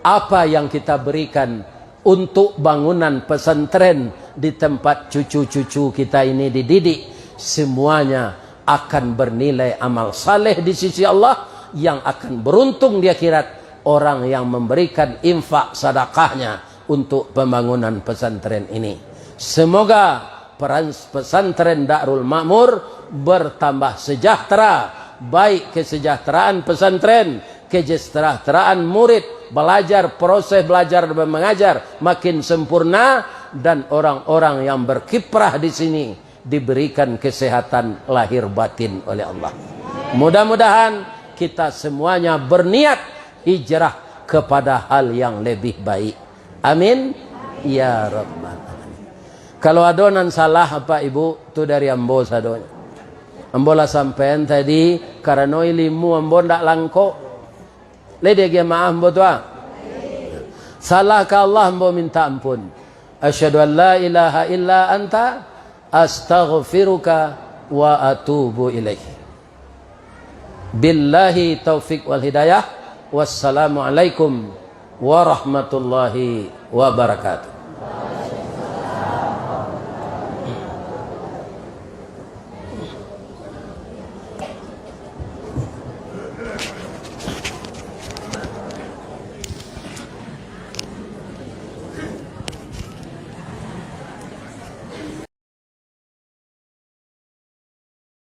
apa yang kita berikan untuk bangunan pesantren di tempat cucu-cucu kita ini dididik, semuanya akan bernilai amal saleh di sisi Allah, yang akan beruntung di akhirat orang yang memberikan infak sadakahnya untuk pembangunan pesantren ini. Semoga peran-, pesantren Darul Makmur bertambah sejahtera, baik kesejahteraan pesantren, kesejahteraan murid, belajar, proses belajar dan mengajar makin sempurna, dan orang-orang yang berkiprah di sini diberikan kesehatan lahir batin oleh Allah. Mudah-mudahan kita semuanya berniat hijrah kepada hal yang lebih baik. Amin. Ya Rabbal Alamin. Kalau ado nan salah, Bapak Ibu, tu dari ambo sadonyo. Ambo lah sampaian tadi, karano ilimu ambo ndak langkok. Lai diagiah maaf ambo tu, ah? Salah ka Allah, ambo minta ampun. Asyhadu an la ilaha illa anta, astaghfiruka wa atubu ilaik. Billahi taufik wal hidayah. Wassalamualaikum warahmatullahi wabarakatuh.